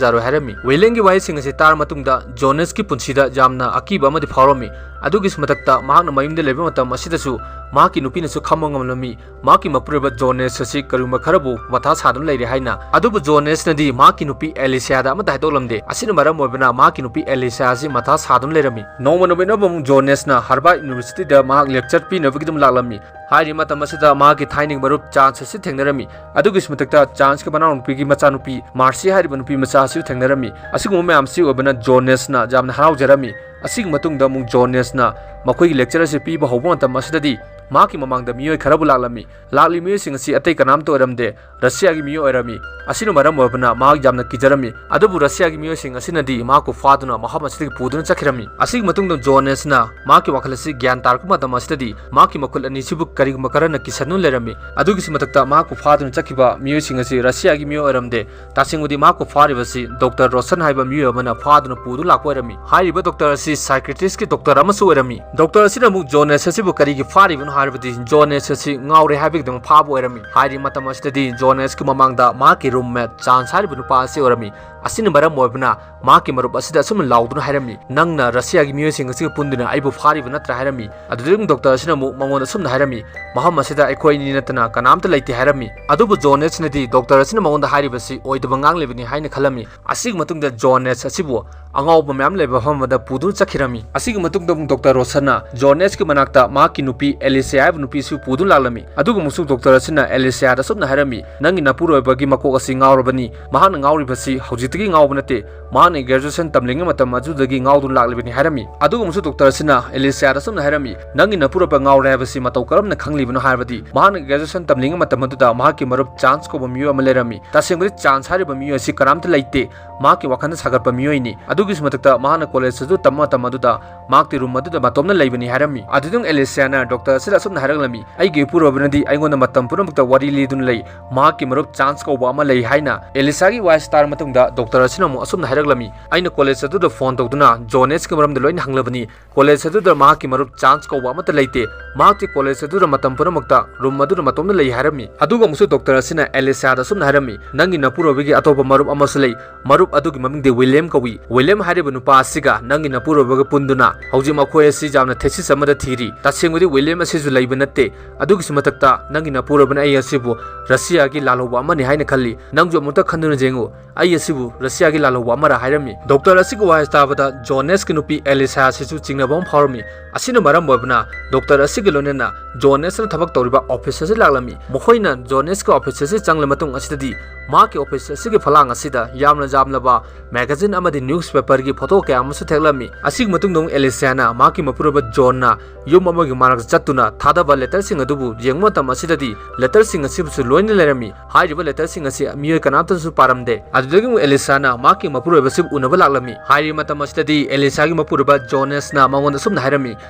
ꯌꯥꯔꯣꯏ" ꯍꯥꯏꯔꯝꯃꯤ꯫ ꯋꯤꯂꯤꯌꯝꯒꯤ ꯋꯥꯍꯩꯁꯤꯡ ꯑꯁꯤ ꯇꯥꯔ ꯃꯇꯨꯡꯗ ꯖꯣꯅꯦꯁꯀꯤ ꯄꯨꯟꯁꯤꯗ ꯌꯥꯝꯅ ꯑꯀꯤꯕ ꯑꯃꯗꯤ ꯐꯥꯎꯔꯝꯃꯤ꯫ ꯑꯗꯨꯒꯤꯁꯨ ꯃꯊꯛꯇ ꯃꯍꯥꯛꯅ ꯃꯌꯨꯝꯗ ꯂꯩꯕ ꯃꯇꯝ ꯑꯁꯤꯗꯁꯨ ꯃꯍꯥꯛꯀꯤ ꯅꯨꯄꯤꯅꯁꯨ ꯈꯪꯕ ꯉꯝꯂꯝꯃꯤ꯫ ꯃꯍꯥꯛꯀꯤ ꯃꯄꯨꯔꯣꯏꯕ ꯖꯣꯅꯦꯁ ꯑꯁꯤ ꯀꯔꯤꯒꯨꯝꯕ ꯈꯔꯕꯨ ꯃꯊꯥ ꯁꯥꯗꯨꯅ ꯂꯩꯔꯦ ꯍꯥꯏꯅ꯫ ꯑꯗꯨꯕꯨ ꯖꯣꯅꯦꯁꯅꯗꯤ ꯃꯍꯥꯛꯀꯤ ꯅꯨꯄꯤ ꯑꯦꯂꯤꯁꯤꯌꯥꯗ ꯑꯃꯠꯇ ꯍꯥꯏꯗꯣꯛꯂꯝꯗꯦ꯫ ꯑꯁꯤꯅ ꯃꯔꯝ ꯑꯣꯏꯕꯅ ꯃꯍꯥꯛꯀꯤ ꯅꯨꯄꯤ ꯑꯦꯂꯤꯁꯤꯌꯥ ꯑꯁꯤ ꯃꯊꯥ ꯁꯥꯗꯨꯅ ꯂꯩꯔꯝꯃꯤ꯫ ꯅꯣꯡꯃ ꯅꯨꯃꯤꯠ ꯑꯃ ꯑꯃꯨꯛ ꯖꯣꯅꯦꯁꯅ ꯍꯥꯔꯕꯥꯔꯗ ꯌꯨꯅꯤꯚꯔꯁꯤꯇꯤꯗ ꯃꯍꯥꯛ lecture ꯄꯤꯅꯕꯒꯤꯗꯃꯛ ꯂꯥꯛꯂꯝꯃꯤ꯫ ꯍꯥꯏꯔꯤꯕ ꯃꯇꯝ ꯑꯁꯤꯗ ꯃꯍꯥꯛꯀꯤ ꯊꯥꯏꯅꯒꯤ ꯃꯔꯨꯞ ꯆꯥꯟꯁ ꯑꯁꯤ ꯊꯦꯡꯅꯔꯝꯃꯤ꯫ ꯑꯗꯨꯒꯤꯁꯨ ꯃꯊꯛꯇ ꯆꯥꯟꯁꯀꯤ ꯃꯅꯥꯎꯅꯨꯄꯤꯒꯤ ꯃꯆꯥꯅꯨꯄꯤ ꯃꯥꯔꯁꯤ ꯍꯥꯏꯔꯤꯕ ꯅꯨꯄꯤ ꯃꯆꯥ ꯑꯁꯤꯁꯨ ꯊꯦꯡꯅꯔꯝꯃꯤ꯫ ꯑꯁꯤꯒꯨꯝꯕ ꯃꯌꯥꯝꯁꯤ ꯑꯣꯏꯕꯅ ꯖꯣꯅꯦꯁꯅ ꯌꯥꯝꯅ ꯍꯔꯥꯎꯖꯔꯝꯃꯤ꯫ ꯑꯁꯤꯒꯤ ꯃꯇꯨꯡꯗ ꯑꯃꯨꯛ ꯖꯣꯅꯦꯁꯅ ꯃꯈꯣꯏꯒꯤ lecture ꯑꯁꯤ ꯄꯤꯕ ꯍꯧꯕ ꯃꯇꯝ ꯑꯁꯤꯗꯗꯤ ꯃꯍꯥꯛꯀꯤ ꯃꯃꯥꯡꯗ ꯃꯤꯑꯣꯏ ꯈꯔꯕꯨ ꯂꯥꯛꯂꯝꯃꯤ꯫ ꯂꯥꯛꯂꯤꯕ ꯃꯤꯑꯣꯏꯁꯤꯡ ꯑꯁꯤ ꯑꯇꯩ ꯀꯅꯥꯝꯇ ꯑꯣꯏꯔꯝꯗꯦ, ꯔꯁꯤꯌꯥꯒꯤ ꯃꯤꯑꯣꯏ ꯑꯣꯏꯔꯝꯃꯤ꯫ ꯑꯁꯤꯅ ꯃꯔꯝ ꯑꯣꯏꯔꯕꯅ ꯃꯍꯥꯛ ꯌꯥꯝꯅ ꯀꯤꯖꯔꯝꯃꯤ꯫ ꯑꯗꯨꯕꯨ ꯔꯁꯤꯌꯥꯒꯤ ꯃꯤꯑꯣꯏꯁꯤꯡ ꯑꯁꯤꯅꯗꯤ ꯃꯍꯥꯛꯄꯨ ꯐꯥꯗꯨꯅ ꯃꯐꯝ ꯑꯁꯤꯗꯒꯤ ꯄꯨꯗꯨꯅ ꯆꯠꯈꯤꯔꯝꯃꯤ꯫ ꯑꯁꯤꯒꯤ ꯃꯇꯨꯡꯗ ꯖꯣꯟ ꯑꯦꯁꯅ ꯃꯍꯥꯛꯀꯤ ꯋꯥꯈꯜ ꯑꯁꯤ ꯒ꯭ꯌꯥꯟ ꯇꯥꯔꯛꯄ ꯃꯇꯝ ꯑꯁꯤꯗꯗꯤ ꯃꯍꯥꯛꯀꯤ ꯃꯈꯨꯠ ꯑꯅꯤꯁꯤꯕꯨ ꯀꯔꯤꯒꯨꯝꯕ ꯈꯔꯅ ꯀꯤꯁꯟꯗꯨꯅ ꯂꯩꯔꯝꯃꯤ꯫ ꯑꯗꯨꯒꯤꯁꯨ ꯃꯊꯛꯇ ꯃꯍꯥꯛꯄꯨ ꯐꯥꯗꯨꯅ ꯆꯠꯈꯤꯕ ꯃꯤꯑꯣꯏꯁꯤꯡ ꯑꯁꯤ ꯔꯁꯤꯌꯥꯒꯤ ꯃꯤꯑꯣꯏ ꯑꯣꯏꯔꯝꯗꯦ꯫ ꯇꯁꯦꯡꯕꯗꯤ ꯃꯍꯥꯛꯄꯨ ꯐꯥꯔꯤꯕꯁꯤ ꯗꯣꯛꯇꯔ ꯔꯣꯁꯟ ꯍꯥꯏꯕ ꯃꯤꯑꯣꯏ ꯑꯃꯅ ꯐꯥꯗꯨꯅ ꯄꯨꯗꯨꯅ ꯂꯥꯛꯄ ꯑꯣꯏꯔꯝꯃꯤ꯫ ꯍꯥꯏꯔꯤꯕ ꯗꯣꯛꯇꯔ ꯑꯁꯤ psychiatristꯀꯤ ꯗꯣꯛꯇꯔ ꯑꯃꯁꯨ ꯑꯣꯏꯔꯝꯃꯤ꯫ ꯗꯣꯛꯇꯔ ꯑꯁꯤꯅ ꯑꯃꯨꯛ ꯖꯣꯟ ꯑꯦꯁ ꯑꯁꯤꯕꯨ ꯀꯔꯤꯒꯤ ꯐꯥꯔꯤꯕꯅꯣ ꯍꯥꯏꯔꯕꯗꯤ ꯖꯣꯟ ꯑꯦꯁ ꯑꯁꯤ ꯉꯥꯎꯔꯦ ꯍꯥꯏꯕꯒꯤꯗꯃꯛ ꯐꯥꯕ ꯑꯣꯏꯔꯝꯃꯤ꯫ ꯍꯥꯏꯔꯤꯕ ꯃꯇꯝ ꯑꯁꯤꯗꯗꯤ ꯖꯣꯟ ꯑꯦꯁꯀꯤ ꯃꯃꯥꯡꯗ ꯃꯍꯥꯛꯀꯤ roommate ꯆꯥꯟꯁ ꯍꯥꯏꯔꯤꯕ ꯅꯨꯄꯥ ꯑꯁꯤ ꯑꯣꯏꯔꯝꯃꯤ꯫ ꯑꯁꯤꯅ ꯃꯔꯝ ꯑꯣꯏꯕꯅ ꯃꯍꯥꯛꯀꯤ ꯃꯔꯨꯞ ꯑꯁꯤꯗ ꯑꯁꯨꯝꯅ ꯂꯥꯎꯗꯨꯅ ꯍꯥꯏꯔꯝꯃꯤ, "ꯅꯪꯅ ꯔꯁꯤꯌꯥꯒꯤ ꯃꯤꯑꯣꯏꯁꯤꯡ ꯑꯁꯤꯒ ꯄꯨꯟꯗꯨꯅ ꯑꯩꯕꯨ ꯐꯥꯔꯤꯕ ꯅꯠꯇ꯭ꯔꯥ?" ꯍꯥꯏꯔꯝꯃꯤ꯫ ꯑꯗꯨꯗꯒꯤ ꯗꯣꯛꯇꯔ ꯑꯁꯤꯅ ꯑꯃꯨꯛ ꯃꯉꯣꯟꯗ ꯑꯁꯨꯝꯅ ꯍꯥꯏꯔꯝꯃꯤ, "ꯃꯐꯝ ꯑꯁꯤꯗ ꯑꯩꯈꯣꯏ ꯑꯅꯤ ꯅꯠꯇꯅ ꯀꯅꯥꯝꯇ ꯂꯩꯇꯦ" ꯍꯥꯏꯔꯝꯃꯤ꯫ ꯑꯗꯨꯕꯨ ꯖꯣꯟ ꯑꯦꯁꯅꯗꯤ ꯗꯣꯛꯇꯔ ꯑꯁꯤꯅ ꯃꯉꯣꯟꯗ ꯍꯥꯏꯔꯤꯕꯁꯤ ꯑꯣꯏꯗꯕ ꯉꯥꯡꯂꯤꯕꯅꯤ ꯍꯥꯏꯅ ꯈꯜꯂꯝꯃꯤ꯫ ꯑꯁꯤꯒꯤ ꯃꯇꯨꯡꯗ ꯖꯣꯟ ꯑꯦꯁ ꯑꯁꯤꯕꯨ ꯑꯉꯥꯎꯕ ꯃꯌꯥꯝ ꯂꯩꯕ ꯃꯐꯝ ꯑꯃꯗ ꯄꯨꯗꯨꯅ ꯆꯠꯈꯤꯔꯝꯃꯤ꯫ ꯑꯁꯤꯒꯤ ꯃꯇꯨꯡꯗ ꯑꯃꯨꯛ ꯗꯣꯛꯇꯔ ꯔꯣꯁꯟꯅ ꯖꯣꯟ ꯑꯦꯁꯀꯤ ꯃꯅꯥꯛꯇ ꯃꯍꯥꯛꯀꯤ ꯅꯨꯄꯤ ꯑꯦꯂꯤꯁꯤꯌꯥ ꯍꯥꯏꯕ ꯅꯨꯄꯤ ꯑꯁꯤꯕꯨ ꯄꯨꯗꯨꯅ ꯂꯥꯛꯂꯝꯃꯤ꯫ ꯑꯗꯨꯒ ꯑꯃꯨꯛꯁꯨ ꯗꯣꯛꯇꯔ ꯑꯁꯤꯅ ꯑꯦꯂꯤꯁꯤꯌꯥꯗ ꯑꯁꯨꯝꯅ ꯍꯥꯏꯔꯝꯃꯤ, "ꯅꯪꯒꯤ ꯅꯄꯨꯔꯣꯏꯕꯒꯤ ꯃꯀꯣꯛ ꯑꯁꯤ ꯉꯥꯎꯔꯕꯅꯤ꯫ ꯃꯍꯥꯛꯅ ꯉꯥꯎꯔꯤꯕꯁꯤ ꯍꯧꯖꯤꯛꯇꯒꯤ ꯉꯥꯎꯕ ꯅꯠꯇꯦ꯫ ꯃꯍꯥꯛꯅ graduation ꯇꯝꯂꯤꯉꯩ ꯃꯇꯝ ꯑꯗꯨꯗꯒꯤ ꯉꯥꯎꯗꯨꯅ ꯂꯥꯛꯂꯤꯕꯅꯤ" ꯍꯥꯏꯔꯝꯃꯤ꯫ ꯑꯗꯨꯒ ꯑꯃꯨꯛꯁꯨ ꯗꯣꯛꯇꯔ ꯑꯁꯤꯅ ꯑꯦꯂꯤꯁꯤꯌꯥꯗ ꯑꯁꯨꯝꯅ ꯍꯥꯏꯔꯝꯃꯤ, "ꯅꯪꯒꯤ ꯅꯄꯨꯔꯣꯏꯕ ꯉꯥꯎꯔꯦ ꯍꯥꯏꯕꯁꯤ ꯃꯇꯧ ꯀꯔꯝꯅ ꯈꯪꯂꯤꯕꯅꯣ ꯍꯥꯏꯔꯕꯗꯤ ꯃꯍꯥꯛꯅ graduation ꯇꯝꯂꯤꯉꯩ ꯃꯇꯝ ꯑꯗꯨꯗ ꯃꯍꯥꯛꯀꯤ ꯃꯔꯨꯞ ꯆꯥꯟꯁ ꯀꯧꯕ ꯃꯤꯑꯣꯏ ꯑꯃ ꯂꯩꯔꯝꯃꯤ꯫ ꯇꯁꯦꯡꯕꯗꯤ ꯆꯥꯟꯁ ꯍꯥꯏꯔꯤꯕ ꯃꯤꯑꯣꯏ ꯑꯁꯤ ꯀꯅꯥꯝꯇ ꯂꯩꯇꯦ꯫ ꯃꯍꯥꯛꯀꯤ ꯋꯥꯈꯜꯗ ꯁꯥꯒꯠꯄ ꯃꯤꯑꯣꯏꯅꯤ꯫ ꯑꯗꯨꯒꯤꯁꯨ ꯃꯊꯛꯇ ꯃꯍꯥꯛꯅ ꯀꯣꯂꯦꯖ ꯑꯗꯨ ꯇꯝꯕ ꯃꯇꯝ ꯑꯗꯨꯗ ꯃꯍꯥꯛꯇꯤ ꯔꯨꯝ ꯑꯗꯨꯗ ꯃꯇꯣꯝꯅ ꯂꯩꯕꯅꯤ" ꯍꯥꯏꯔꯝꯃꯤ꯫ ꯑꯗꯨꯗꯨꯡ ꯑꯦꯂꯤꯁꯤꯌꯥꯅ ꯗꯣꯛꯇꯔ ꯑꯁꯤꯗ ꯑꯁꯨꯝꯅ ꯍꯥꯏꯔꯛꯂꯝꯃꯤ, "ꯑꯩꯒꯤ ꯏꯄꯨꯔꯣꯏꯕꯅꯗꯤ ꯑꯩꯉꯣꯟꯗ ꯃꯇꯝ ꯄꯨꯝꯅꯃꯛꯇ ꯋꯥꯔꯤ ꯂꯤꯗꯨꯅ ꯂꯩ꯫ ꯃꯍꯥꯛꯀꯤ ꯃꯔꯨꯞ ꯆꯥꯟꯁ ꯀꯧꯕ ꯑꯃ ꯂꯩ" ꯍꯥꯏꯅ꯫ ꯑꯦꯂꯤꯁꯥꯒꯤ ꯋꯥꯍꯩꯁꯤ ꯇꯥꯔꯕ ꯃꯇꯨꯡꯗ ꯗꯣꯛꯇꯔ ꯑꯁꯤꯅ ꯑꯃꯨꯛ ꯑꯁꯨꯝꯅ ꯍꯥꯏꯔꯛꯂꯝꯃꯤ, "ꯑꯩꯅ ꯀꯣꯂꯦꯖ ꯑꯗꯨꯗ ꯐꯣꯟ ꯇꯧꯗꯨꯅ ꯖꯣꯟ ꯑꯦꯁꯀꯤ ꯃꯔꯝꯗ ꯂꯣꯏꯅ ꯍꯪꯂꯕꯅꯤ꯫ ꯀꯣꯂꯦꯖ ꯑꯗꯨꯗ ꯃꯍꯥꯛꯀꯤ ꯃꯔꯨꯞ ꯆꯥꯟꯁ ꯀꯧꯕ ꯑꯃꯠꯇ ꯂꯩꯇꯦ꯫ ꯃꯍꯥꯛꯇꯤ ꯀꯣꯂꯦꯖ ꯑꯗꯨꯗ ꯃꯇꯝ ꯄꯨꯝꯅꯃꯛꯇ ꯔꯨꯝ ꯑꯗꯨꯗ ꯃꯇꯣꯝꯗ ꯂꯩ" ꯍꯥꯏꯔꯝꯃꯤ꯫ ꯑꯗꯨꯒ ꯑꯃꯨꯛꯁꯨ ꯗꯣꯛꯇꯔ ꯑꯁꯤꯅ ꯑꯦꯂꯤꯁꯥꯗ ꯑꯁꯨꯝꯅ ꯍꯥꯏꯔꯝꯃꯤ, "ꯅꯪꯒꯤ ꯅꯄꯨꯔꯣꯏꯕꯒꯤ ꯑꯇꯣꯞꯄ ꯃꯔꯨꯞ ꯑꯃꯁꯨ ꯂꯩ꯫ ꯃꯔꯨꯞ ꯑꯗꯨꯒꯤ ꯃꯃꯤꯡꯗꯤ ꯋꯤꯂꯤꯌꯝ ꯀꯧꯏ꯫ ꯋꯤꯂꯤꯌꯝ ꯍꯥꯏꯔꯤꯕ ꯅꯨꯄꯥ ꯑꯁꯤꯒ ꯅꯪꯒꯤ ꯅꯄꯨꯔꯣꯏꯕꯒ ꯄꯨꯟꯗꯨꯅ ꯍꯧꯖꯤꯛ ꯃꯈꯣꯏ ꯑꯁꯤ ꯌꯥꯝꯅ thesis ꯑꯃꯗ ꯊꯤꯔꯤ꯫ ꯇꯁꯦꯡꯕꯗꯤ ꯋꯤꯂꯤꯌꯝ ꯑꯁꯤꯁꯨ ꯂꯩꯕ ꯅꯠꯇꯦ꯫ ꯑꯗꯨꯒꯤꯁꯨ ꯃꯊꯛꯇ ꯅꯪꯒꯤ ꯅꯄꯨꯔꯣꯏꯕꯅ ꯑꯩ ꯑꯁꯤꯕꯨ ꯔꯁꯤꯌꯥꯒꯤ ꯂꯥꯜꯍꯧꯕ ꯑꯃꯅꯤ ꯍꯥꯏꯅ ꯈꯜꯂꯤ꯫ ꯅꯪꯁꯨ ꯑꯃꯨꯛꯇ ꯈꯟꯗꯨꯅ ꯌꯦꯡꯉꯨ, ꯑꯩ ꯑꯁꯤꯕꯨ ꯔꯁꯤꯌꯥꯒꯤ ꯂꯥꯜꯍꯧꯕ ꯑꯃꯔ" ꯍꯥꯏꯔꯝꯃꯤ꯫ ꯗꯣꯛꯇꯔ ꯑꯁꯤꯒꯤ ꯋꯥꯍꯩ ꯇꯥꯕꯗ ꯖꯣꯟ ꯑꯦꯁꯀꯤ ꯅꯨꯄꯤ ꯑꯦꯂꯤꯁꯥ ꯑꯁꯤꯁꯨ ꯆꯤꯡꯅꯕ ꯑꯃ ꯐꯥꯎꯔꯝꯃꯤ꯫ ꯑꯁꯤꯅ ꯃꯔꯝ ꯑꯣꯏꯕꯅ ꯗꯣꯛꯇꯔ ꯑꯁꯤꯒ ꯂꯣꯏꯅꯅ ꯖꯣꯟ ꯑꯦꯁꯅ ꯊꯕꯛ ꯇꯧꯔꯤꯕ ꯑꯣꯐꯤꯁ ꯑꯁꯤ ꯂꯥꯛꯂꯝꯃꯤ꯫ ꯃꯈꯣꯏꯅ ꯖꯣꯟ ꯑꯦꯁꯀꯤ ꯑꯣꯐꯤꯁ ꯑꯁꯤ ꯆꯪꯂꯕ ꯃꯇꯨꯡ ꯑꯁꯤꯗꯗꯤ ꯃꯍꯥꯛꯀꯤ ꯑꯣꯐꯤꯁ ꯑꯁꯤꯒꯤ ꯐꯂꯥꯡ ꯑꯁꯤꯗ ꯌꯥꯝꯅ ꯌꯥꯝꯂꯕ ꯃꯦꯒꯥꯖꯤꯟ ꯑꯃꯗꯤ ꯅ꯭ꯌꯨꯁꯄꯦꯄꯔꯒꯤ ꯐꯣꯇꯣ ꯀꯌꯥ ꯑꯃꯁꯨ ꯊꯦꯠꯂꯝꯃꯤ꯫ ꯑꯁꯤꯒꯤ ꯃꯇꯨꯡꯗ ꯑꯃꯨꯛ ꯑꯦꯂꯤꯁꯤꯌꯥꯅ ꯃꯍꯥꯛꯀꯤ ꯃꯄꯨꯔꯣꯏꯕ ꯖꯣꯟꯅ ꯌꯨꯝ ꯑꯃꯒꯤ ꯃꯅꯥꯛꯇ ꯆꯠꯇꯨꯅ ꯊꯥꯗꯕ ꯂꯦꯇꯔꯁꯤꯡ ꯑꯗꯨꯕꯨ ꯌꯦꯡꯕ ꯃꯇꯝ ꯑꯁꯤꯗꯗꯤ ꯂꯦꯇꯔꯁꯤꯡ ꯑꯁꯤꯕꯨꯁꯨ ꯂꯣꯏꯅ ꯂꯩꯔꯝꯃꯤ꯫ ꯍꯥꯏꯔꯤꯕ ꯂꯦꯇꯔꯁꯤꯡ ꯑꯁꯤ ꯃꯤꯑꯣꯏ ꯀꯅꯥꯝꯇꯅꯁꯨ ꯄꯥꯔꯝꯗꯦ꯫ ꯑꯗꯨꯗꯒꯤ ꯑꯃꯨꯛ ꯑꯦꯂꯤꯁꯥꯅ ꯃꯍꯥꯛꯀꯤ ꯃꯄꯨꯔꯣꯏꯕꯁꯤꯕꯨ ꯎꯅꯕ ꯂꯥꯛꯂꯝꯃꯤ꯫ ꯍꯥꯏꯔꯤꯕ ꯃꯇꯝ ꯑꯁꯤꯗꯗꯤ ꯑꯦꯂꯤꯁꯥꯒꯤ ꯃꯄꯨꯔꯣꯏꯕ ꯖꯣꯅꯦꯁꯅ ꯃꯉꯣꯟꯗ ꯑꯁꯨꯝꯅ ꯍꯥꯏꯔꯝꯃꯤ,